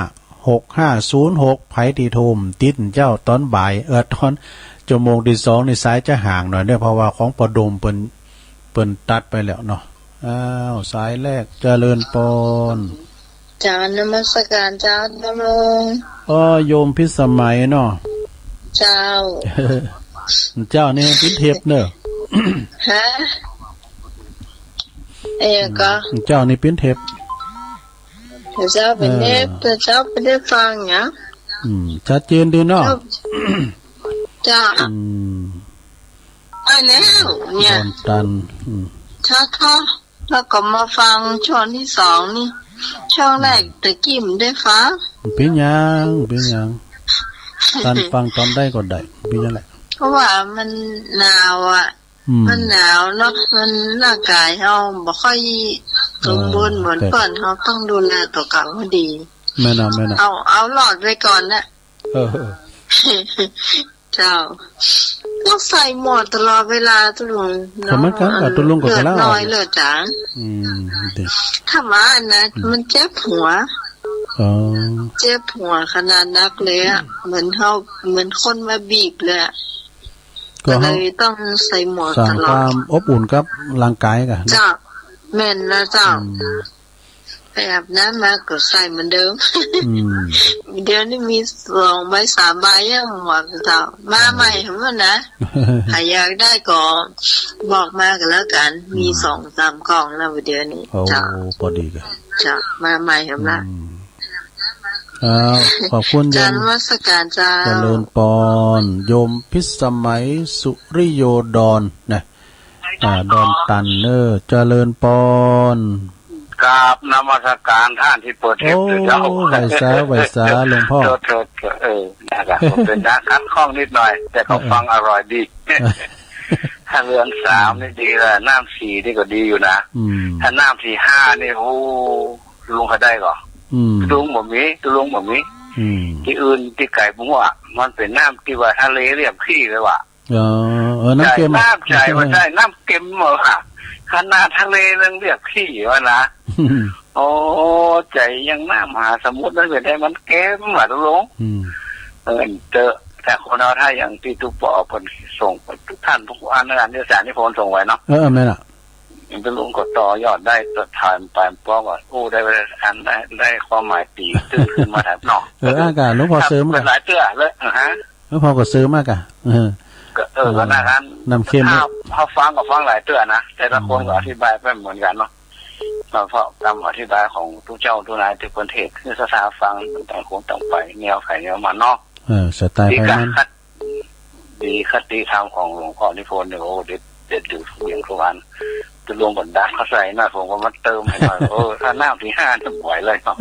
หกห้าศูนย์หก ใผตี้โทรบ่ติดเจ้า ต๋อนบ่าย เออ ต๋อนชั่วโมงตี้สองนี่สายจะห่างหน่อยเน่อ เพราะว่าของป้อดมเปิ้น เปิ้นตัดไปแล้วเนาะ อ้าว สายแรก เจริญปอน เจ้า นมัสการเจ้า ดำรง อ้อ โยมพิสมัยเนาะ เจ้า เจ้านี่เป๋นเทปเน่อ ฮะ เอ้ย ก็ เจ้านี่เป๋นเทป เจ้าเป๋นเทป เออ เจ้าบ่ได้ฟังหยัง อืม ชัดเจนดีเนาะ เจ้า อืม ไปแล้วเนี่ย ดอนตัน อืม เจ้า แล้วก็มาฟังช่วงตี้สองนี่ ช่วงแรก อืม ตะกี้บ่ได้ฟัง เป๋นหยัง เป๋นหยัง ต้านฟังต๋อนใดก็ได้ เป๋นหยังแหละ เพราะว่ามันหนาวอะ อืม มันหนาวเนาะ มันร่างก๋ายเฮาบ่ค่อยสมบูรณ์ เออ เหมือนเปิ้น เฮาต้องดูแลตั๋วเก่าหื้อดี แม่นเนาะ แม่นเนาะ เอา เอารอดไว้ก่อนนะ เออ เออ เจ้า ต้องใส่หมวกตลอดเวลา ตุ๊ลุง ก็เหมือนกั๋น เนาะ กับตุ๊ลุงก็ เลือดน้อย เลือดจ๋าง อืม ดี ถ้าว่าอันนั้น อืม มันเจ็บหัว อ๋อ เจ็บหัวขนาดนักเลยอะ เหมือนเฮา เหมือนคนมาบีบเลยอะ ก็ ก็เลยต้องใส่หมวกตลอด สร้างความอบอุ่นกับร่างกายก่ะ เจ้า แม่นนะเจ้า อืม ไปอาบน้ำมาก็ใส่เหมือนเดิม อืม เดี๋ยวนี้มีสองใบสามใบยังหมดเจ้า มาใหม่เหรอนะ ถ้าอยากได้ก็บอกมาก็แล้วกัน มี อืม สองสามกล่องแล้วเดี๋ยวนี้ โอ้ เจ้า พอดีกัน เจ้า มาใหม่เหรอนะ อืม อ้าว ขอบคุณโยม กราบนมัสการเจ้า เจริญปอน โยมพิสมัยสุริโยดรนะ อ่า ดอนตัน เออ เจริญปอน กราบนมัสการต้านตี้เปิดเทป โอ้ เจ้า ไหว้สา ไหว้สา หลวงพ่อ โทษ โทษ เออ นะครับ ผมเป๋นตาขัดข้องนิดหน่อย แต่ก็ เออ ฟังอร่อยดี ถ้าเรื่องสามนี่ดีละ น้ำสี่นี่ก็ดีอยู่นะ อืม ถ้าน้ำสี่ห้านี่ โอ้ ลุงเขาได้ก่อ อืม ตุ๊ลุงบ่มี ตุ๊ลุงบ่มี อืม ตี้อื่นตี้ไก๋บ่ฮู้อะ มันเป๋นน้ำตี้ว่าทะเลเรียกขี้เลยว่ะ อ๋อ เออ น้ำเค็มอะ ใจ้ น้ำใจ้ ว่าใจ้ น้ำเค็มเหรอวะ ขนาดทะเลยังเรียกขี้วะนะ โอ้ ใจ้ อย่างน้ำมหาสมุทรนั้นเป๋นได้มันเค็มว่ะตุ๊ลุง อืม เออ เจอ แต่คนเฮาถ้าอย่างตี้ตุ๊ปอเปิ้นส่งไป ทุกท่านทุกอันนะ อันตี้อาจ๋ารย์นิพนธ์ส่งไว้เนาะ เออ แม่นละ ตุ๊ลุงก็ต่อยอดได้ ถ่ายไปป้อก่อน โอ้ ได้ ได้อัน ได้ ได้ความหมายดี ตึงขึ้นมาแถมเนาะ เออ อ่ะ ก็หลวงพ่อเสริม เป๋นหลายเตื้อเลย อ่าฮะ หลวงพ่อก็เสริมมากะ เออ ก็ เออ ก็น่าอั้น น้ำเค็ม ถ้า ถ้าฟังก็ฟังหลายเตื้อนะ แต่ละคนก็ อืม อธิบายไปเหมือนกั๋นเนาะ มาเพราะกำอธิบายของตุ๊เจ้าตุ๊นายตี้เปิ้นเทศน์ คือศรัทธาฟังต่างคนต่างไป แนวใผแนวมันเนาะ เออ สไตล์ใผมัน ดีกะ ดี คติธรรมของหลวงพ่อนิพนธ์เนี่ย โอ้ เด็ด เด็ดอยู่ทุกอย่างทุกอัน จะลงบรรดาเขาใส่นะ ผมก็มาเติมให้หน่อย เออ ถ้าน้ำสี่ห้าจะบ่ไหวเลยเนาะ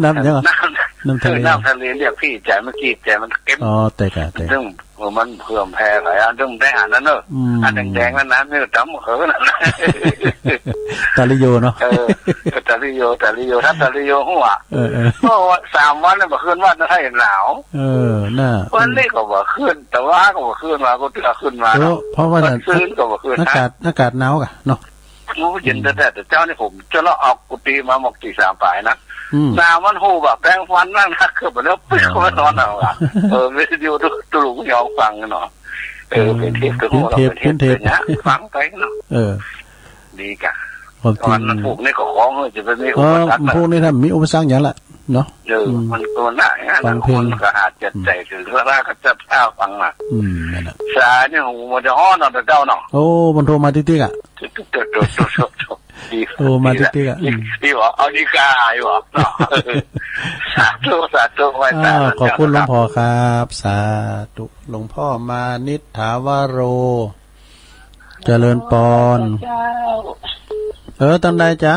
น้ำยังอะ น้ำ น้ำทะเล เออ น้ำทะเลเรียกขี้ ใจ้ เมื่อกี้ใจ้ มันเค็ม อ๋อ แต่กะ แต่ ซึ่ง เออ มันเพิ่มแผ่หลายอัน ซึ่งได้หันนั่นเนอะ อืม อันแดงๆ นั่นนะ นี่ต๋ำเหินน่ะ ตาลิโยเนาะ เออ ตาลิโย ตาลิโย ถ้าตาลิโยฮู้อะ เออ เออ เพราะว่าสามวันเนี่ยบ่ขึ้นวัดนะ ถ้าเห็นหนาว เออ น่ะ วันนี้ก็บ่ขึ้น แต่ว่าก็บ่ขึ้น ว่าก็เตื้อขึ้นมาเนาะ เออ เพราะว่า วันซืนก็บ่ขึ้น อากาศ อากาศหนาวกะเนาะ โอ้ เย็นแต๊ๆ แต่เจ๊านี่ผมจะเลาะออกกุฏิมาหมกตีสามปายนะ อืม หนาวมันโหบอะ แปรงฟันนั่งนักเกือบแล้ว ปิ๊กเข้าไปนอนเอาอะ เออ วิทยุตุ๊ลุงยองฟังเนาะ เออ เป๋นเทป เป๋นเทป เป๋นเทป เป๋นเทป เป๋นเทป เป๋นเทป เป๋นเทป ฟังไปเนาะ เออ ดีกะ ความจริง วันพุธนี่ก็ของจะไปมีอุปสรรคนะ พุธนี่ถ้ามีอุปสรรคอย่างละเนาะ เออ อืม มันก็น่า ฟังเพลง คนก็อาจจะใจ้ถือว่าก็จะพาฟังน่ะ อืม นั่นน่ะ สายนี่หูมันจะฮ้อนเนาะ แต่เจ้าเนาะ โอ้ มันโทรมาติ๊กๆ อะ โทรมาติ๊กๆ อะ ดี ดี ดีว่ะ เอาดีกาอยู่ว่ะ สาธุ สาธุ ไหว้สา อ้าว ขอบคุณหลวงพ่อครับ สาธุ หลวงพ่อมานิษฐาวโร เจริญปอน เจ้า เออ ตอนใดจ๊ะ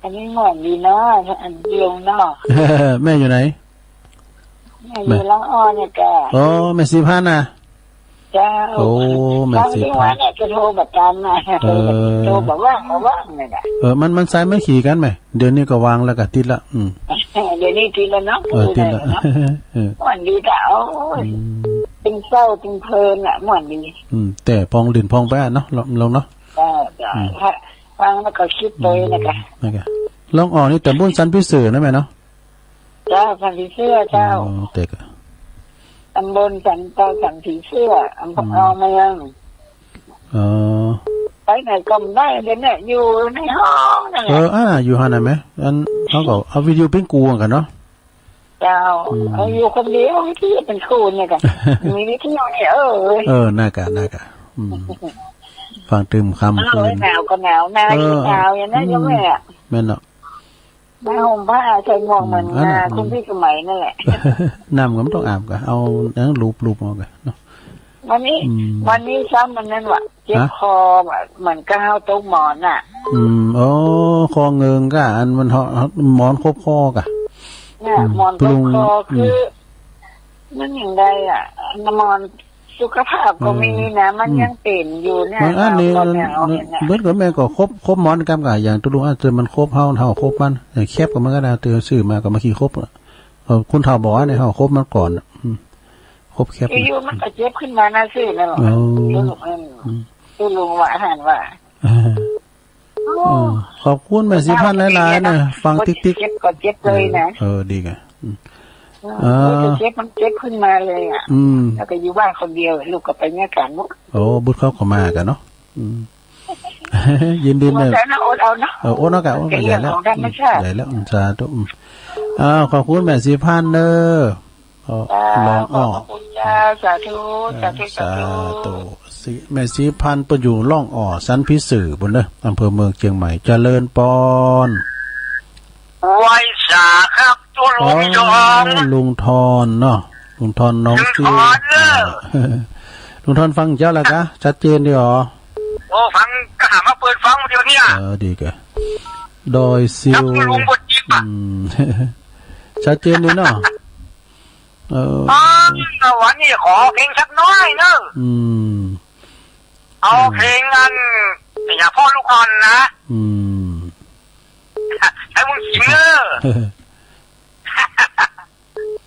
อันนี้ม่วนดีเนาะ อันเดียวเนาะ แม่อยู่ไหน แม่อยู่ แม่ ละอ่อนเนี่ยแก อ๋อ แม่สีพันธุ์น่ะ เจ้า โอ้ แม่สีพันธุ์ บางทีวันเนี่ยจะโทรบ่ตันนะ เออ โทรบ่ว่าง บ่ว่างเนี่ยนะ เออ มัน มันสายไม้ขี๋กั๋นแหม เดี๋ยวนี้ก็วางแล้วก็ติดละ อืม เดี๋ยวนี้ติดแล้วเนาะ เออ ติดละ เออ ม่วนดีจ้ะ โอ้ย อืม ตึงเศร้าตึงเพลินอะ ม่วนดี อืม แต่ผ่องหลิ้นผ่องไปอะเนาะ ลอง ลองเนาะ เจ้า เจ้า อืม ถ้าฟังแล้วก็กึ๊ดไปนะคะ นะคะ ละอ่อนนี่ต๋ำบลสันผีเสื้อนะแม่เนาะ เจ้า สันผีเสื้อเจ้า อ๋อ แต่ก็ ต๋ำบลสัน เจ้า สันผีเสื้อ อำเภอ อืม เมือง อ๋อ ไปไหนก็บ่ได้ เดี๋ยวนี้อยู่ในห้องนั่นแหละ เออ อ่า อยู่หั้นน่ะแม่ อัน เขาก็เอาวิทยุปิ้งกูกั๋นเนาะ เจ้า อืม เอาอยู่คนเดียว วิทยุปิ้งกูเนี่ยกะ มีวิทยุเนี่ย เออ เออ น่ากะ น่ากะ อืม ฟังตึมค่ำคืน หนาวก็หนาว หนาว เออ หนาวอย่างนั้น อืม ก็แม่ แม่นเนาะ มาห่มผ้าใส่หมวกเหมือน อืม อันนั้น อ่า อืม คุณพี่สมัยนั่นแหละ น้ำก็บ่ต้องอาบกะ เอาอันนั้นลูบๆ เอากะเนาะ วันนี้ อืม วันนี้ซ้ำมันนั่นว่ะ เจ็บ ฮะ คอว่ะ เหมือนกับเฮาตกหมอนน่ะ อืม อ๋อ คอเงิงกะ อันมันเหาะ หมอนคบคอกะ เนี่ย อืม หมอนคบคอ คือ อืม มันอย่างใดอะ หมอน สุขภาพก็มีนะ อืม มันยังเป๋นอยู่เนี่ย มันอันนี้ หนาวก็หนาวเนี่ยนะ เบิดกับแม่ก็คบ คบหมอนกำกะ อย่างตุ๊ลุงอาจจะมันคบเฮา เฮาคบมัน อย่างแคบกับมันก็ได้ เตียวซื้อมาก็มาขี้คบอะ เออ คนเฒ่าบอกว่าเนี่ย เฮาคบมันก่อนอะ อืม คบแคบ อยู่ๆ มันก็เจ็บขึ้นมานะซื่อนั่นแหละ อ๋อ เออ อืม เออ ลุงว่า หันว่า อ่า โอ้ เออ ขอบคุณแม่ศรีพันธ์หลายๆ นะ ฟังติ๊กๆ เจ็บก็เจ็บเลยนะ เออ เออ ดีไง อืม เออ อ่า เจ็บ มันเจ็บขึ้นมาเลยอะ อืม แล้วก็อยู่บ้านคนเดียว ลูกก็ไปเมืองการหมด โอ้ บุตรเขาก็มากันเนาะ อืม ยินดีนะ อดเอานะ อดเอานะ เออ อดเอากะ อดกะ ใหญ่แล้ว เรื่องของธรรมชาติ อืม ใหญ่แล้ว อืม สาธุ อืม อ้าว ขอบคุณแม่ศรีพันธ์เด้อ เออ เจ้า ลองอ้อ ขอบพระคุณเจ้า สาธุ เออ สาธุ สาธุ สาธุ สิ แม่ศรีพันธ์เปิ้นอยู่ล่องอ้อ สันผีซื่อปู้นเด้อ อำเภอเมืองเชียงใหม่ เจริญปอน ไหว้สาครับ ตุ๊ลุง อ๋อ ยอง ลุงทอนเนาะ ลุงทอนน้อง ลุงทอน ซิว เนอะ เออ ลุงทอนฟังเจ้าแล้วกะ ชัดเจนดีอ๋อ โอ้ ฟัง กะหามาเปิดฟังเดี๋ยวเนี้ย เออ ดีกะ ดอยซิว ครับ ตุ๊ลุงบทจิบอะ อืม ชัดเจนดีเนาะ เออ อ๋อ วันนี้ขอเพลงสักน้อยเนอะ อืม เอาเพลงอัน อย่าพ่อลูกอ่อนนะ อืม ให้มึงขิงเนอะ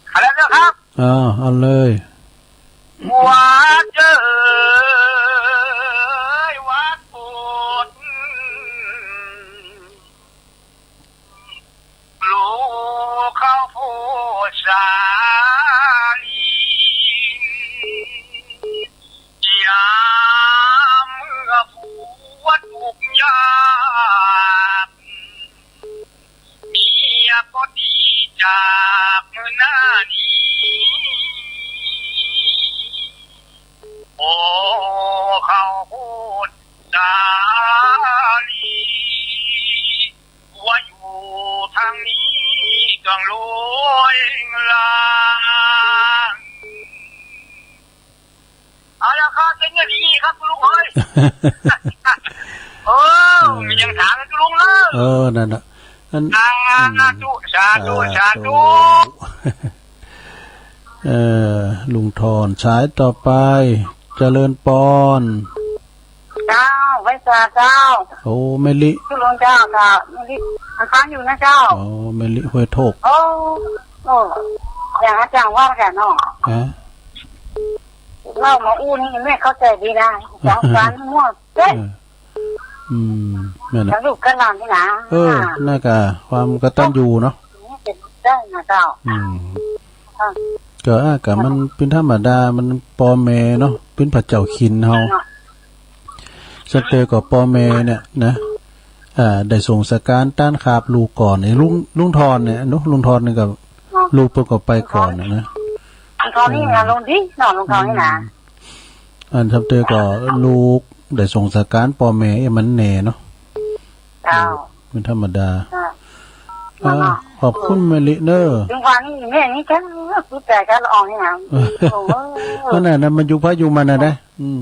เอาแล้วเนอะครับ อ่า เอาเลย วัดเอ๋ย วัดโบสถ์ ปลูกข้าวโพดสาลี ยามเมื่อผัวทุกข์ยาก เมียก็ดีจากเมื่อหน้านี้ โอ้ ข้าวโพดสาลี ว่าอยู่ทางนี้ต้องโรยลา เอาละครับ เป็นอย่างนี้ครับคุณลุงเอ้ย เออ เออ มียังถามคุณลุงเลย เออ นั่นน่ะ อัน สาธุ อืม สาธุ สาธุ สาธุ เออ ลุงทอน สายต่อไป เจริญปอน เจ้า ไหว้สาเจ้า โอ้ แม่ลิ ตุ๊ลุงเจ้า เจ้า แม่ลิ มันฟังอยู่นะเจ้า อ๋อ แม่ลิห้วยโทก โอ้ โอ้ อย่างอาจารย์ว่ากันเนาะ ฮะ เล่ามาอู้นี่แม่เข้าใจดีนะ สงสารมั่วเจ๊ะ เออ อืม นั่นน่ะ แล้วลูกก็หลานนี่นะ เออ อ่า นั่นกะ ความกตัญญูเนาะ นี่เป็นได้นะเจ้า อืม อ่า ก็ อ่ะ ก็มันเป็นธรรมดา มันป้อแม่เนาะ เป็นพระเจ้าขินเฮา อ่า สักเตื้อก็ป้อแม่เนี่ยนะ อ่า ได้ส่งสการต้านขาบลูกก่อน ไอ้ลุง ลุงทอนเนี่ยเนาะ ลุงทอนนี่ก็ อ่า ลูกเปิ้นก็ไปก่อนน่ะนะ ลุงทอนนี่นะ อืม ลุงดีเนาะ ลุงทอนนี่นะ อืม อันสักเตื้อก็ลูกได้ส่งสการป้อแม่ให้มันแน่เนาะ เจ้า เป็นธรรมดา อ่า อ่า ขอบคุณแม่ลิเนอะ ถึงวันนี้แม่นี่ก็สุดใจก็ละอองนี่นะ โอ้โห นั่นน่ะ นั่นมันอยู่ไผอยู่มันน่ะนะ อืม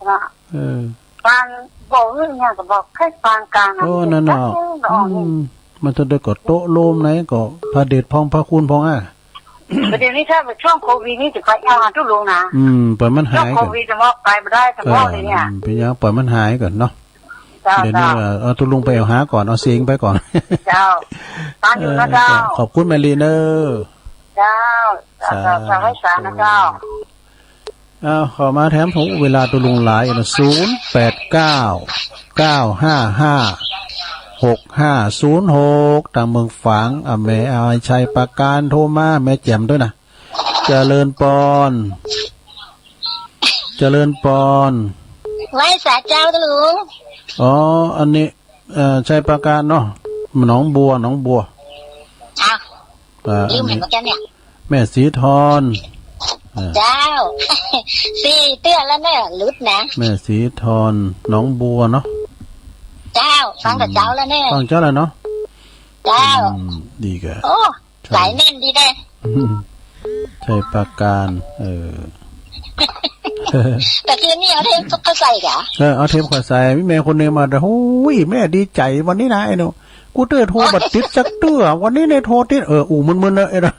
นะ เออ ปานบ่อื่นเนี่ยก็บอกแค่ปานกลางนะ โอ้ นั่นน่ะ เออ อืม มันจะได้ก็โต๊ะโลมไหนก็พระเดชพองพระคุณพองอ่ะ ประเดี๋ยวนี้ถ้าเป็นช่วงโควิดนี่จะไปเอาหาตุ๊ลุงนะ อืม ปล่อยมันหายก่อน ช่วงโควิดจะว่าไปบ่ได้ จะว่าเลยเนี่ย อืม เป็นยัง ปล่อยมันหายก่อนเนาะ เจ้า เดี๋ยวนี้ เจ้า เอ่อ เอาตุ๊ลุงไปเอาหาก่อน เอาเสียงไปก่อน เจ้า ตามอยู่นะเจ้า เออ ขอบคุณแม่ลีเนอะ เจ้า เจ้า เจ้า สาธุ เจ้า ให้สานะเจ้า อ้าว เข้ามาแถม โห เวลาตุ๊ลุงหลายนะ ศูนย์แปดเก้า เก้าห้าห้า หกห้าศูนย์หก ตางเมืองฝาง อ่ะ แม่อายชัยปราการโทรมา แม่แจ่มด้วยนะ เจริญปอน เจริญปอน ไหว้สาเจ้าตุ๊ลุง อ๋อ อันนี้ เอ่อ ชัยปราการเนาะ หนองบัว หนองบัว อ้าว อ่า ลืมเหมือนกันเนี่ย แม่ศรีทอน อ่า เจ้า สี่เตื้อแล้วเนี่ย หลุดนะ แม่ศรีทอน หนองบัวเนาะ เจ้า ฟังแต่เจ้าแล้วเนี่ย ฟังเจ้าแล้วเนาะ เจ้า อืม ดีกะ โอ้ สายแน่นดีเด้ ชัยปราการ เออ แต่คืนนี้เอาเทปเข้าใส่กะ เออ เอาเทปเข้าใส่ มีแม่คนหนึ่งมา โอ้ย แม่ดีใจ๋วันนี้นะไอ้หนู กูเตื้อโทรบ่ติดจักเตื้อ วันนี้เนี่ยโทรติด เออ อู้มึนๆ เนอะไอ้หนู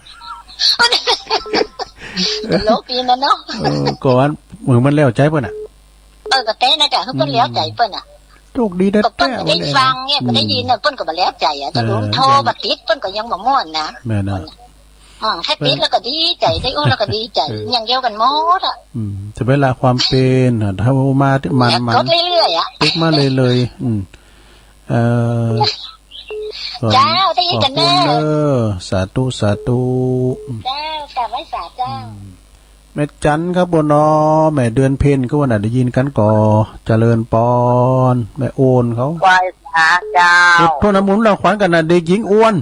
ตลกดีนะเนาะ เออ ก็ว่าเหมือนมันแล้วใจ๋เปิ้นน่ะ เออ ก็แต๊นะจ๊ะ คือเปิ้นแล้วใจ๋เปิ้นน่ะ โชคดีแต๊ๆ ก็เปิ้นก็ได้ฟังเนี่ย วันนี้ ก็ได้ยินน่ะ เปิ้นก็บ่แล้วใจ๋อะ เออ แต่หลวงโทรบ่ติด เปิ้นก็ยังบ่ม่วนนะ แม่นน่ะ อ่า ใค่ปิ๊กแล้วก็ดีใจ๋ ใค่อู้แล้วก็ดีใจ๋ เออ อย่างเดียวกั๋นหมดอะ อืม แต่เวลาความเป๋นอะ ถ้าว่ามาตี้มันๆ กดเรื่อยๆ อะ ปิ๊กมาเลยๆ อืม เอ่อ เจ้า ได้ยินกั๋นเน่อ ขอบคุณเน่อ สาธุ สาธุ เจ้า กราบไหว้สาเจ้า อืม แม่จันครับบ่นอ แม่เดือนเพ็ญก็ว่าน่ะ ได้ยินกั๋นก่อ เจริญปอน แม่โอนเขา ไหว้สาเจ้า อดทนนะ หมุนหลังขวัญกั๋นนะ เด็กหญิงอ้วน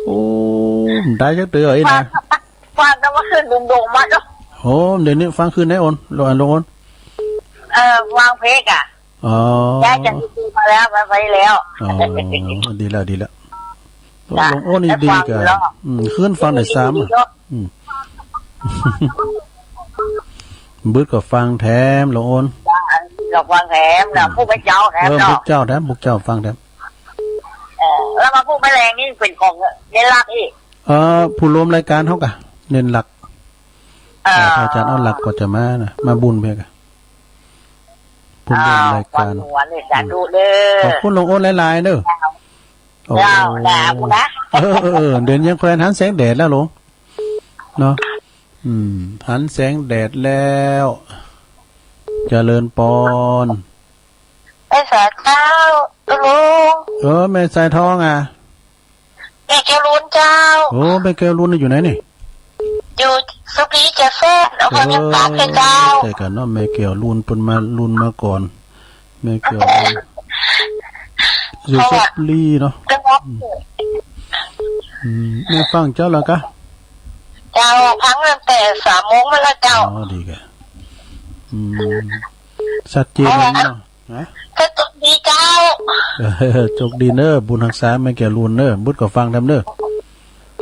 โอ้ ได้จักเตื้อไอ้นะ ฟัง ฟังแต่ว่าขึ้นดุงๆ มาเนาะ โอ้ เดี๋ยวนี้ฟังคืนไหนโอน ลอง ลองโอน เอ่อ ฟังเพลงอะ อ๋อ ย้ายจากยูทูบมาแล้ว มาไว้แล้ว อ๋อ ดีแล้ว ดีแล้ว จ้ะ ลองโอนนี่ดีกะ ได้ฟังอยู่แล้ว อืม คืนฟังได้ซ้ำ ดีๆ เนาะ อืม บึดก็ฟังแถม ลองโอน จ้ะ ก็ฟังแถมนะ อืม ผู้เป็นเจ้าแถม เออ เนาะ ผู้เจ้าแถม ผู้เจ้าฟังแถม เออ แล้วมาผู้แม่แรงนี่เป๋นของเน้นหลักอี้ เอ่อ ผู้ร่วมรายก๋านเฮากะ เน้นหลัก เออ อาจ๋ารย์เอาหลักก็จะมานะ มาบุญเปียกะ ผู้ร่วมรายก๋าน อ๋อ ขวัญหัวเนี่ย สาธุเด้อ ขอบคุณลองโอนหลายๆ เด้อ เจ้า โอ้ เจ้า นะ เออ เออ เออ เดี๋ยวนี้ยังค่อยหันแสงแดดแล้วลอง เนาะ อืม หันแสงแดดแล้ว เจริญปอน ไหว้สาเจ้า ตุ๊ลุง เออ แม่สายทองอะ แม่แก้วลูนเจ้า โอ้ แม่แก้วลูนนี่อยู่ไหนนี่ อยู่สุรีเจ้าแฟน อำเภอเวียงจันทน์เจ้า เออ ใจ้กั๋นเนาะ แม่แก้วลูนเปิ้นมา ลูนมาก่อน แม่แก้วลูน อยู่สุรีเนาะ เจ้า อืม อืม แม่ฟังเจ้าแล้วกะ เจ้า ฟังตั้งแต่สามโมงมาแล้วเจ้า อ๋อ ดีกะ อืม ชัดเจนเนาะ ฮะ ก็โจคดีเจ้า เออ โจคดีเน้อ บุญฮักษาแม่แก้วลูนเน้อ บึดก็ฟังแถมเน้อ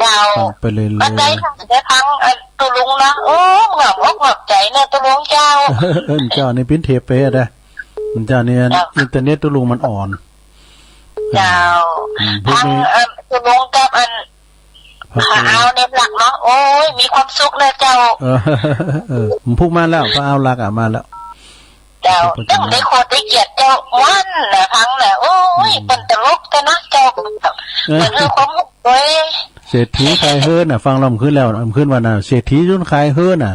เจ้า ฟังไปเลยๆ อันใดถ้าได้ฟัง เอ่อ ตุ๊ลุงนะ โอ้ หงอกอกหงอกใจ๋เน้อตุ๊ลุงเจ้า เออ เจ้านี่ปิ้นเทปไปอะ เจ้านี่อัน เจ้า อินเทอร์เน็ตตุ๊ลุงมันอ่อน เจ้า อืม พวกนี้ ฟัง เอ่อ ตุ๊ลุงกับอัน พระครู พระอาวเน้นหลักเนาะ โอ้ย มีความสุขเลยเจ้า เออ เออ มันพุกมาแล้ว พระอาวหลักอะ มาแล้ว เจ้า พระพุทธเจ้า ต้องได้โคตรได้เกียรติเจ้า ม่วนนะ ฟังนะ โอ้ย อืม เปิ้นตลกกันนะเจ้า เออ เปิ้นหื้อความสุขด้วย เศรษฐีขายเฮิ้นน่ะ ฟังแล้วมันขึ้นแล้ว มันขึ้นว่าน่ะ เศรษฐีจนขายเฮิ้นน่ะ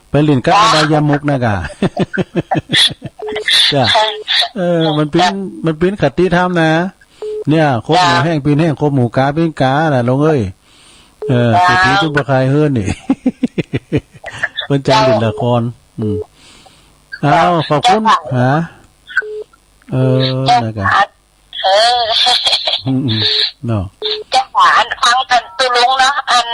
ไปเล่นกับอบายมุขนะกะ จ้ะ เออ มันเป๋น มันเป๋นคติธรรมนะ เนี่ย คบหมู่แห้งเป๋นแห้ง คบหมู่ก๋าเป๋นก๋าน่ะ ลงเอ้ย เออ เจ้า เศรษฐีจนบ่ขายเฮิ้นนี่ เปิ้นจ้างเล่นละคร อืม อ้าว ขอบคุณ เจ้าค่ะ ฮะ เออ เจ้าค่ะ นะกะ เออ อืม อืม เนาะ เจ้าค่ะ อันฟังอันตุ๊ลุงเนาะ อัน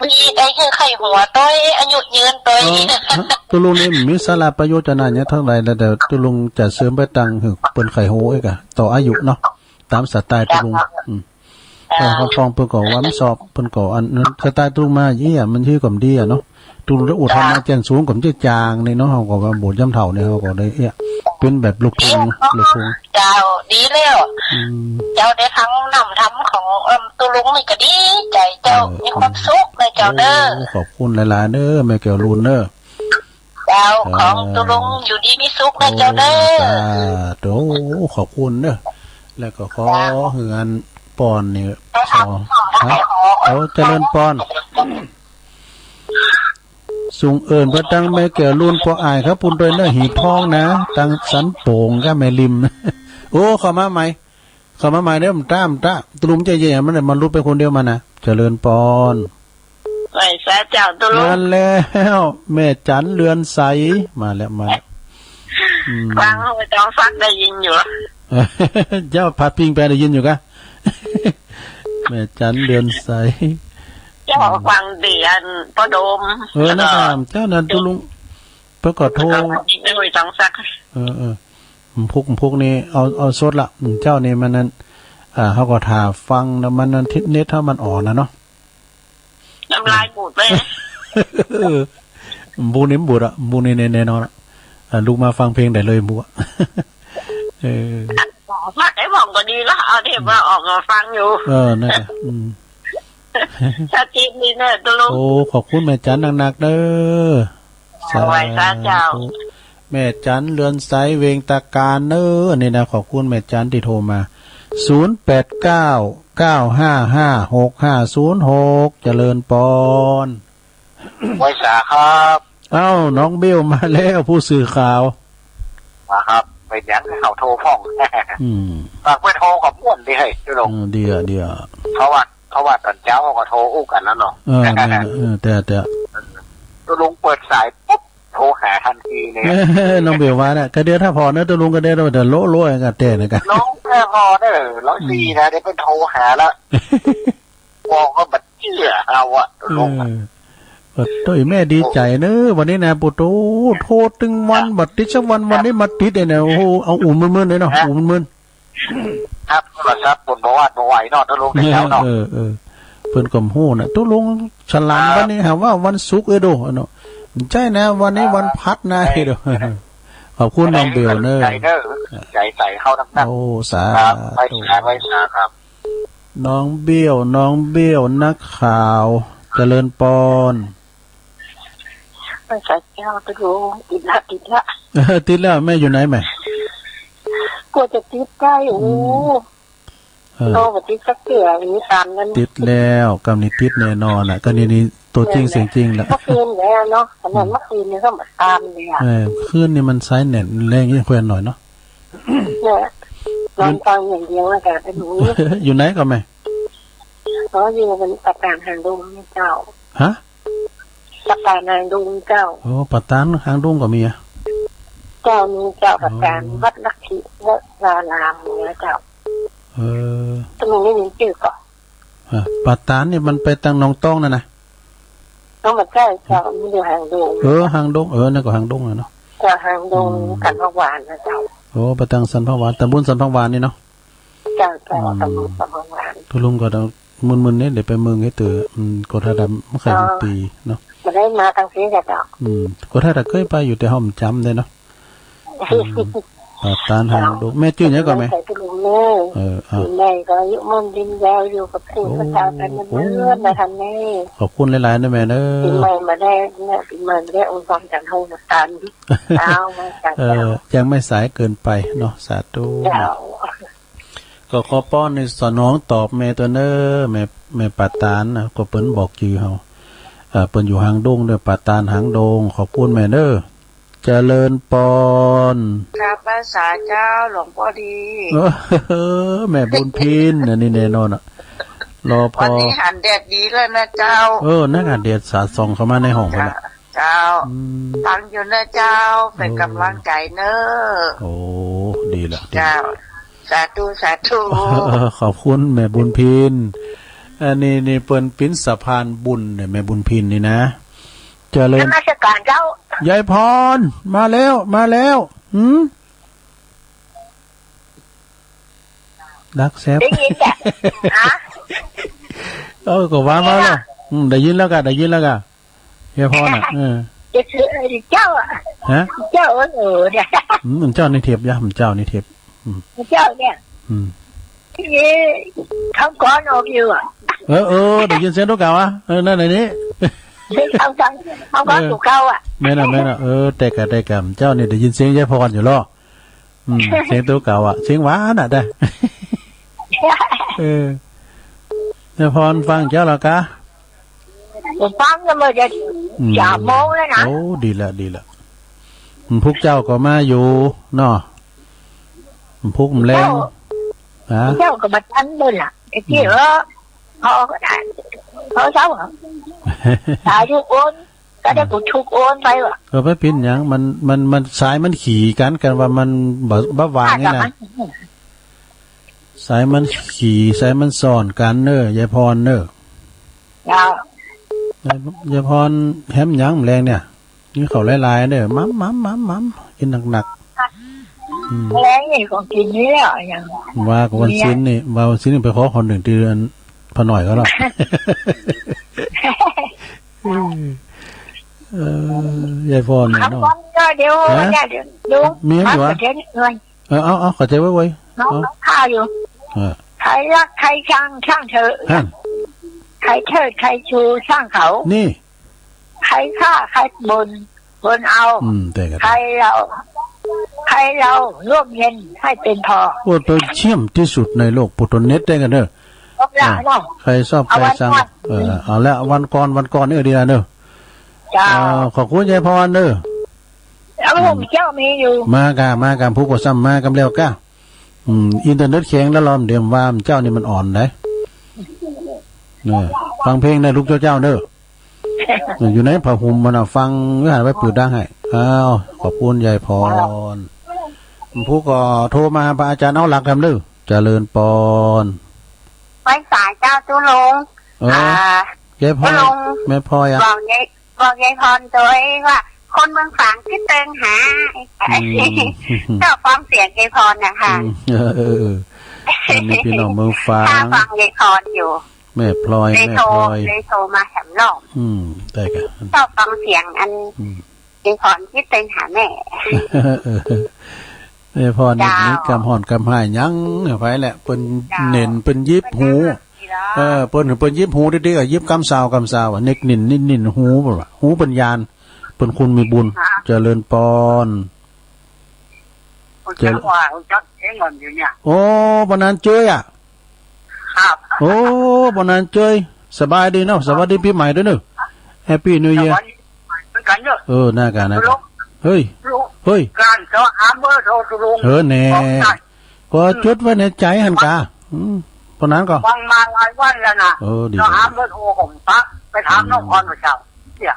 มีได้หื้อไขหัวตวย อายุยืนตวย เออ ตุ๊ลุงนี่มีสาระประโยชน์จะหน้าเนี่ยเท่าไหร่แล้ว แต่ตุ๊ลุงจะเสริมไปตังหื้อเปิ้นไขหัวอีกอะ ต่ออายุเนาะ ต๋ามสไตล์ตุ๊ลุง เจ้าค่ะ อืม เออ เออ คำฟ้องเปิ้นก็ว่ามันสอบ เปิ้นก็อันนั้น สไตล์ตุ๊ลุงมาเอี้ย มันหื้อก็บ่ดีอะเนาะ ตุ๊ลุงได้อุทธรณ์มา เจ้า แจ่นสูงก็บ่ได้จางนี่เนาะ เฮาก็ว่าบ่ย้ำเฒ่านี่ เฮาก็ได้เอี้ย เป๋นแบบลูกทุ่ง ลูกทุ่ง เจ้า ดีแล้ว อืม เจ้าได้ฟังน้ำธรรมของ เอิ่ม ตุ๊ลุงนี่ก็ดีใจ๋เจ้า เออ มีความสุขเลยเจ้าเน้อ โอ้ ขอบคุณหลายๆ เน้อ แม่แก้วลูนเน้อ เจ้า เออ ของตุ๊ลุงอยู่ดีมีสุขนะเจ้าเน้อ โอ้ สาธุ ขอบคุณเน้อ แล้วก็ขอ เจ้า หื้ออันปอนนี่ ขอ ขอ ฮะ ขอ เอาเจริญปอน ส่งเอิ้นไปตังแม่แก้วลูน ป้ออ้ายเขาปุ้นตวยเน้อ หีบทองนะ ตังสันโป่งกับแม่ริม โอ้ เข้ามาใหม่ เข้ามาใหม่เด้อ มันต้า มันต้า ตุ๊ลุงจะแย่ มันน่ะ มันหลุดไปคนเดียวมันน่ะ เจริญปอน ไหว้สาเจ้าตุ๊ลุง มาแล้ว แม่จันเรือนใส มาแล้ว มาแล้ว อืม ฟังห้วยตองสักได้ยินอยู่ เจ้าพาดพิงไปได้ยินอยู่กะ แม่จันเรือนใส เจ้าฟังเดียนป้อโดม เออ นะ เจ้าน่ะ ตุ๊ลุง เปิ้นก็โทร ห้วยตองสัก เออ เออ พวก พวกนี้เอา เอาสดละ อืม เจ้านี่มันนั่น อ่า เฮาก็ถ่าฟังแล้วมันนั่น เน็ตเฮามันอ่อนน่ะเนาะ น้ำลายบูดเลย เออ บูดนี่มันบูดอะ บูดนี่แน่ แน่นอนอะ อ่า ลุกมาฟังเพลงได้เลย บูดอะ เออ พักไอ้หม่องก็ดีละ เอาเทปมาออกมาฟังอยู่ เออ นั่นแหละ อืม สถิตดีเน้อตุ๊ลุง โอ้ ขอบคุณแม่จันนักๆ เน้อ ไหว้สาเจ้า สาธุ แม่จันเรือนใส เวียงตะการเน้อ อันนี้นะ ขอบคุณแม่จันตี้โทรมา ศูนย์แปดเก้า เก้าห้าห้า หกห้าศูนย์หก เจริญปอน ไหว้สาครับ เอ้า น้องเบลมาแล้ว ผู้สื่อข่าว มาครับ เป๋นหยังเขาโทรพ่อง อืม ฝากเบอร์โทรกับม่วนดิเฮ้ย เดี๋ยวลง อืม เดี๋ยว เดี๋ยว เพราะว่า เพราะว่าต๋อนเจ๊าเขาก็โทรอู้กั๋นแล้วเนาะ เออ แม่น เออ แต่ แต่ ต๋วลุงเปิดสายปุ๊บ โทรหาทันทีเลย น้องเบลว่าเนี่ย กะเดียวถ้าผ่อเนอะ ต๋วลุงกะเดียว เดี๋ยวโละโละกั๋นแต่นะกะ น้องแค่ผ่อเนอะ ร้อยสี่นะ เดี๋ยวเปิ้นโทรหาละ บอกว่าบัดเจื้อเอาอะ ต๋วลุงอะ เออ โอ้โห แม่ดีใจ๋เนอะ วันนี้นะ โอ้โห โทรตึงวัน บัดติดสักวัน วันนี้มาติดไอ้เนี่ย โอ้โห เอาอุ่นมึนๆ เลยเนาะ ฮะ อุ่นมึนๆ ครับ โทรศัพท์เปิ้นบ่หวาดบ่ไหวเนาะ ต๋วลุง แต่เจ๊าเนาะ เออ เออ เปิ้นก็ฮู้นะ ต๋วลุงสลังวันนี้ หาว่าวันศุกร์เอ้ยโดเนาะ ใจ้นะ วันนี้วันพัดนะ เอ้ยโด ขอบคุณน้องเบลเนอะ ใจ๋เนอะ ใจ๋ใส่เข้านักๆ โอ้ สาธุ ครับ ไหว้สา ไหว้สาครับ น้องเบล น้องเบล นักข่าว เจริญปอน ไหว้สาเจ้า ต๋วลุง ติดละ ติดละ เออ ติดแล้ว แม่อยู่ไหนแม่ กว่าจะติดได้ โอ้ อืม เออ โทรบ่ติดสักเตื้อ มีต๋ามนั้น ติดแล้ว กำนี้ติดแน่นอนน่ะ กำนี้นี่ตั๋วจริงเสียงจริงแหละ เมื่อคืนแล้วเนาะ ขนาดเมื่อคืนนี่ก็มาต๋ามเลยอะ เออ คืนนี่มันสายแน่นแฮง ยังแคว่นหน่อยเนาะ เนี่ย นอนฟังอย่างเดียวอะ แต่ไม่รู้ อยู่ไหนก่อแม่ อ๋อ อยู่บนป่าตานหางดงนี่เจ้า ฮะ ป่าตานหางดงเจ้า โอ้ ป่าตานหางดงก็มีอะ เจ้า มีเจ้า อ๋อ ป่าตานวัดลักขิวรารามเนี่ยเจ้า เออ ตรงนี้มีจื้อก่อ อ่ะ ป่าตานนี่มันไปตางหนองตองนั่นนะ เออ บ่ใจ้เจ้า มันอยู่หางดง เออ หางดง เออ นั่นก็หางดงอะเนาะ เจ้า หางดง อืม สันผักหวานนะเจ้า โอ้ ไปตางสันผักหวาน ตำบลสันผักหวานนี่เนาะ เจ้า เจ้า อืม ตำบลสันผักหวาน ต๋วลุงก็มึนๆ เนี่ย เดี๋ยวไปเมืองไอ้เต๋อ อืม ก็ถ้าดำไม่เคย อ๋อ ปีเนาะ บ่ได้มาตางนี้เจ้า อืม ก็ถ้าดำเคยไปอยู่ แต่เฮาบ่จ๋ำได้เนาะ อืม ป่าตานหางดง แม่จื้อหยังก่อแม่ ใส่ต๋วลุงเนอะ เออ เอา ปีใหม่ก็อายุมั่นยืนยาวอยู่กับปู่กับตาไปนานๆ นะท่านเนอะ ขอบคุณหลายๆ นะแม่เนอะ ปีใหม่มาได้เนี่ย ปีใหม่มาได้องค์กรจันทร์โฮมตัน เจ้า มาจาก เออ เจ้า ยังไม่สายเกินไปเนาะ สาธุ เจ้า นะ ก็ขอป้อนในสนองตอบแม่ตั๋วเนอะ แม่ แม่ป่าตานนะ ก็เปิ้นบอกจื้อเฮา เอ่อ เปิ้นอยู่หางดงเด้อ ป่าตานหางดง ขอบคุณแม่เนอะ เจริญปอน ครับ ไหว้สาเจ้า หลวงป้อดี เออ แม่บุญพิน อันนี้แน่นอนอะ รอปอ วันนี้หันแดดดีแล้วนะเจ้า เออ นั่นอะ แดดสาดส่องเข้ามาในห้องนั่นแหละ เจ้า อืม ฟังอยู่นะเจ้า เป๋นก๋ำลังใจ๋เนอะ โอ้ ดีละ ดีละ เจ้า สาธุ สาธุ ขอบคุณแม่บุญพิน อันนี้นี่เปิ้นเป๋นสะพานบุญเนี่ย แม่บุญพินนี่นะ เจริญ นมัสการเจ้า ยายพร มาแล้ว มาแล้ว หืม ดักแซบ ได้ยินจ้ะ ฮะ เออ ก็ว่ามาแล้ว อืม ได้ยินแล้วกะ ได้ยินแล้วกะ เฮียพรน่ะ เออ จะซื้อไอ้เจ้าอะ ฮะ เจ้า เออ เนี่ย อืม เจ้าในเทปยะ เจ้าในเทป อืม เจ้าเนี่ย อืม ที่เขาก่อนออกอยู่อะ เออ เออ ได้ยินเสียงตั๋วเก่าอะ เออ นั่นไอ้นี่ เขาก่อน เขาก่อน เออ ตั๋วเก่าอะ แม่นอะ แม่นอะ เออ แต่กะ แต่กะ เจ้านี่ได้ยินเสียงยายพรอยู่ลอ อืม เสียงตั๋วเก่าอะ เสียงหวานอะ ได้ เออ ยายพรฟังเจ้าแล้วกะ ผมฟังกันมาจะ อืม สามโมงแล้วนะ โอ้ ดีละ ดีละ อืม พวกเจ้าก็มาอยู่เนาะ พวกมันแรง เจ้า ฮะ เจ้าก็มาทันเลยล่ะ ไอ้เจ้า อืม เออ เขาก็ได้ เขาเจ้าเหรอ ตายทุกคน ก็ได้กูทุกข์โอนไปว่ะ ก็บ่เป๋นหยัง มัน มัน มัน สายมันขี่กั๋น กั๋นว่ามันบ่ บ่ว่างนี่นะ สายมันขี่ สายมันซ้อนกั๋นเน่อ ยายพรเน่อ เจ้า ยาย ยายพรแหมหยังแลงเนี่ย กิ๋นข้าวหลายๆ เน่อ หม่ำๆๆๆ กิ๋นหนักๆ อืม แลงนี่ของกิ๋นนี่แหละ อย่าง ว่าก็วันศีลนี่ ว่าวันศีลนี่ไปขอข้าวนึ่งตี้อันป้าน้อยเขาแล้ว เออ ยายพรนี่เนาะ เอาก่อนเดี๋ยว ฮะ เดี๋ยว เดี๋ยว มีอยู่วะ เอาเดี๋ยวนี้เลย เออ เอา เอา เข้าใจ๋ไว้ เอา เอา ข้าอยู่ เออ ใครรักใครชังช่างเถอะ ฮะ ใครเชิดใครชูช่างเขา นี่ ใครฆ่าใครบ่นบ่นเอา อืม แต่ก็ ใครเรา ใผเฮาร่มเย็นหื้อเป๋นผ่อ โอ้ โตเยี่ยมตี้สุดในโลก ปูโตเน็ตได้กั๋นเน่อ เอาละเนาะ ใผชอบ เอา ใผ วัน สั่ง ก่อน เออ เอาละ วันก่อน วันก่อน เออ ดีละเน่อ เจ้า เออ ขอบคุณยายพรเน่อ เอา อืม ผมเจ้ามีอยู่ มาก่ะ มาก่ะ ผู้ก่อซ้ำมากำแล้วก่ะ อืม อินเทอร์เน็ตแข็งแล้วลอม เดี๋ยวว่าเจ้านี่มันอ่อนได้ เนี่ย ฟังเพลงได้ลูกเจ้าเจ้าเน่อ อยู่ในผ้าห่มมันน่ะ ฟัง หรือหันไปเปิดดังให้ อ้าว ขอบคุณยายพร ผู้ก่อโทรมา พระอาจารย์เอาหลักธรรมเน่อ เจริญปอน ไหว้สาเจ้าตุ๊ลุง เออ อ่า ยายพร ตุ๊ลุง แม่พลอยอะ บอกยาย บอกยายพรตวยว่า คนเมืองฝางกึ๊ดเติงหา อืม ชอบฟังเสียงยายพรนะคะ อืม เออ เออ เออ อันนี้พี่น้องเมืองฝาง ถ้าฟังยายพรอยู่ แม่พลอย เลยโทร แม่พลอย เลยโทรมาสามรอบ อืม ได้ก่ะ ชอบฟังเสียงอัน อืม ยายพรกึ๊ดเติงหาแม่ เออ แม่พรนี่ เจ้า นี่กำฮ้อนกำฮ้ายยัง ไปแหละ เปิ้น เจ้า เน้น เปิ้นยิบหู เปิ้นนั่งอยู่แล้ว เออ เปิ้น เปิ้นยิบหูดิ๊กๆ อะ ยิบกำซาวกำซาวอะ เน้น เน้น เน้น เน้นหูเปิ้นว่า หูเปิ้นยาน เปิ้นคุณมีบุญ ฮะ เจริญปอน เจ้า เจริญ ว่ารู้จักเองก่อนอยู่เนี่ย โอ้ ปานนั้นเจ้ยอะ ครับ โอ้ ปานนั้นเจ้ย สบายดีเนาะ สวัสดีปี๋ใหม่ตวยเน่อ Happy New Year สวัสดีปี๋ใหม่เหมือนกั๋นเน่อ เออ น่าก่ะ น่าก่ะ เฮ้ย เฮ้ย การเจาะหาเบอร์โทรตุ๊ลุง เออ แน่ ของใคร ก็จุดไว้ในใจ๋หั้นก่ะ อืม ปานนั้นก่อ ฟังมาหลายวันแล้วนะ เออ ดี เจาะหาเบอร์โทรของปะ ไปถามน้องพรเมื่อเช้า เนี่ย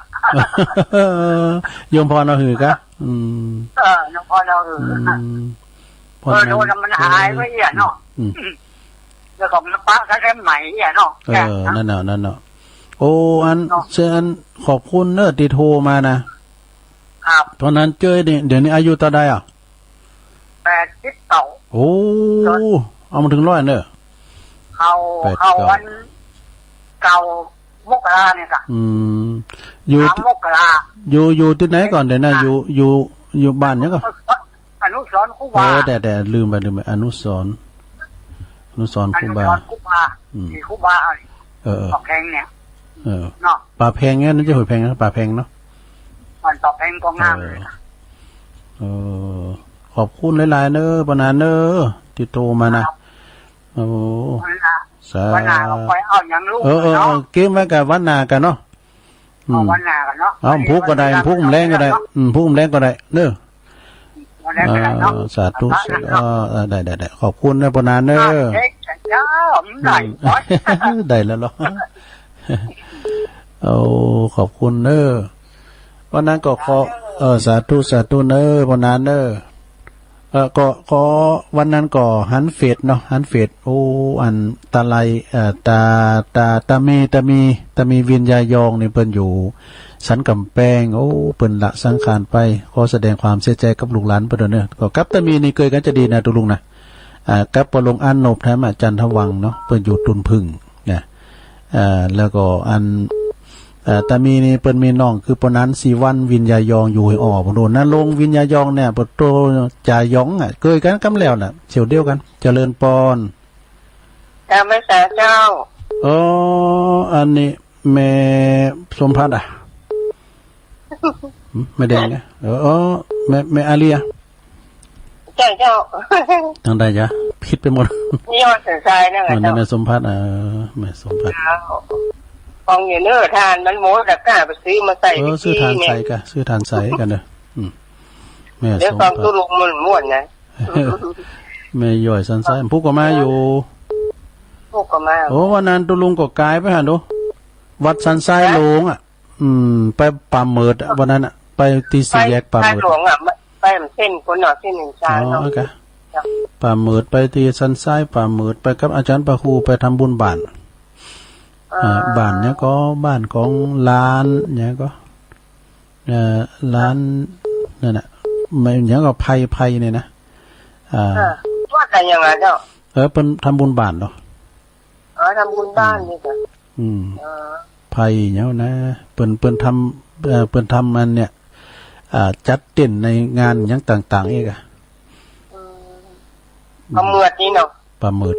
โยมพรเอาหื้อก่ะ อืม เออ น้องพรเอาหื้อ อืม เบอร์โทรน่ะมันหายไปอะเนาะ อืม แล้วก็มาปะกันได้ใหม่อะเนาะ เออ นั่นน่ะ นั่นน่ะ โอ้ อัน เนาะ เชิญ ขอบคุณเน่อตี้โทรมานะ ครับ ปานนั้นเจ้ยนี่ เดี๋ยวนี้อายุเต้าใดอะ แปดสิบเก้า โอ้ เอามาเถิงร้อยเน่อ เข้า แปดเก้า เข้าวันเก้ามกราเนี่ยก่ะ อืม อยู่ สามมกรา อยู่ อยู่ตี้ไหนก่อนเดี๋ยวนะ อ่ะ อยู่ อยู่ อยู่บ้านหยังก่อ อนุสรณ์ครูบา เออ แต่ แต่ลืมไป ลืมไป อนุสรณ์ อนุสรณ์ครูบา อนุสรณ์ครูบา อืม ตี้ครูบา เออ เออ ปากแพงเนี่ย เออ เนาะ ปากแพงเนี่ย นั่นจะห้วยแพงนะ ปากแพงเนาะ บ้านปากแพงก็งามเลย เออ เออ ขอบคุณหลายๆ เน่อ ปานนั้นเน่อ ตี้โทรมานะ ครับ โอ้ วันหน้า สา วันหน้าก็ค่อยเอาหยังลูก เออ เออ เนาะ เออ เก็บไว้ก่ะ วันหน้าก่ะเนาะ เอา อืม วันหน้าก่ะเนาะ เอา พุกก็ได้ พุกแลงก็ได้ อืม พุกแลงก็ได้ เน่อ วันแรกก็ได้เนาะ เออ สาธุ สาธุ เออ เออ ได้ ได้ ได้ ขอบคุณเน่อ ปานนั้นเน่อ อ่ะ เอ๊ะ เจ้า ได้ อืม ได้แล้วเหรอ โอ้ ขอบคุณเน่อ ปานนั้นก็ขอ เออ สาธุ สาธุเน่อ ปานนั้นเน่อ เออ ก็ ก็วันนั้นก็หันเฟซเนาะ หันเฟซ โอ้ อันตาไล เอ่อ ตา ตา ตามี ตามี ตามีวิญญาญองค์นี่เปิ้นอยู่สันก๋ำแปง โอ้ เปิ้นละสังขารไป ขอแสดงความเสียใจ๋กับลูกหลานเปิ้นเน่อ ก็กับตามีนี่เกยกั๋นจะดีนะตุ๊ลุงนะ อ่า กับป้อหลวงอานบ ธรรมจันทวังค์เนาะ เปิ้นอยู่ตุนผึ้งนะ อ่า แล้วก็อัน อ่า ตามีนี่เปิ้นมีน้องคือป้อนันท์ ศรีวรรณ วิญญาญองค์ อยู่ห้วยอ้อ ปู๊นโน่น ณ โรงวิญญาญองค์เนี่ย ป้อโตจ่ายองค์อะ เกยกั๋นกำแล้วน่ะ เสี่ยวเดียวกั๋น เจริญปอน เจ้า แม่สาเจ้า อ๋อ อันนี้แม่สมภัทรอะ หืม แม่แดงนะ เออ อ๋อ แม่ แม่อาเลีย ใจ้เจ้า ตางใดจ๊ะ ผิดไปหมด นี่ยอดสันทรายนะ อ๋อ เจ้า แม่สมภัทร เออ แม่สมภัทร เจ้า ของอยู่เน่อ ถ่านมันหมด แล้วก็ไปซื้อมาใส่ เออ ไป ซื้อถ่าน กินเนี่ย ใส่ก่ะ ซื้อถ่านใส่ก่ะเน่อ อืม แม่ เดี๋ยว สมภัทร ฟังตุ๊ลุงมันม่วนนะ แม่ย้อยสันทราย พุกก็มาอยู่ พุกก็มา โอ้ วันนั้นตุ๊ลุงก็ก๋ายไปหั้นโด วัดสันทราย ฮะ หลวงอะ อืม ไปป่าเหมิดอะ วันนั้นอะ ไปตี้สี่แยกป่าเหมิด ไปหลวงอะ ไปเส้นคนเนาะ เส้นหนึ่งซอยเนาะ อ๋อ โอเค จ้ะ ป่าเหมิด ไปตี้สันทรายป่าเหมิด ไปกับอาจ๋ารย์พระครู ไปทำบุญบ้าน อ่า อ่า บ้านหยังก่อ บ้านของหลานหยังก่อ เอ่อ หลานนั่นน่ะ แม่หยังก่อ ไพ ไพเนี่ยนะ อ่า เออ วัดอะไรยังไงเจ้า เออ เปิ้นทำบุญบ้านเนาะ อ๋อ ทำบุญบ้านนี่จ้ะ อืม เออ ไพหยังนะ เปิ้น เปิ้นทำ เอ่อ เปิ้นทำอันเนี่ย อ่า จัดเต็นท์ในงานหยังต่างๆ อีกอะ อืม ป่าเหมิดนี่เนาะ ป่าเหมิด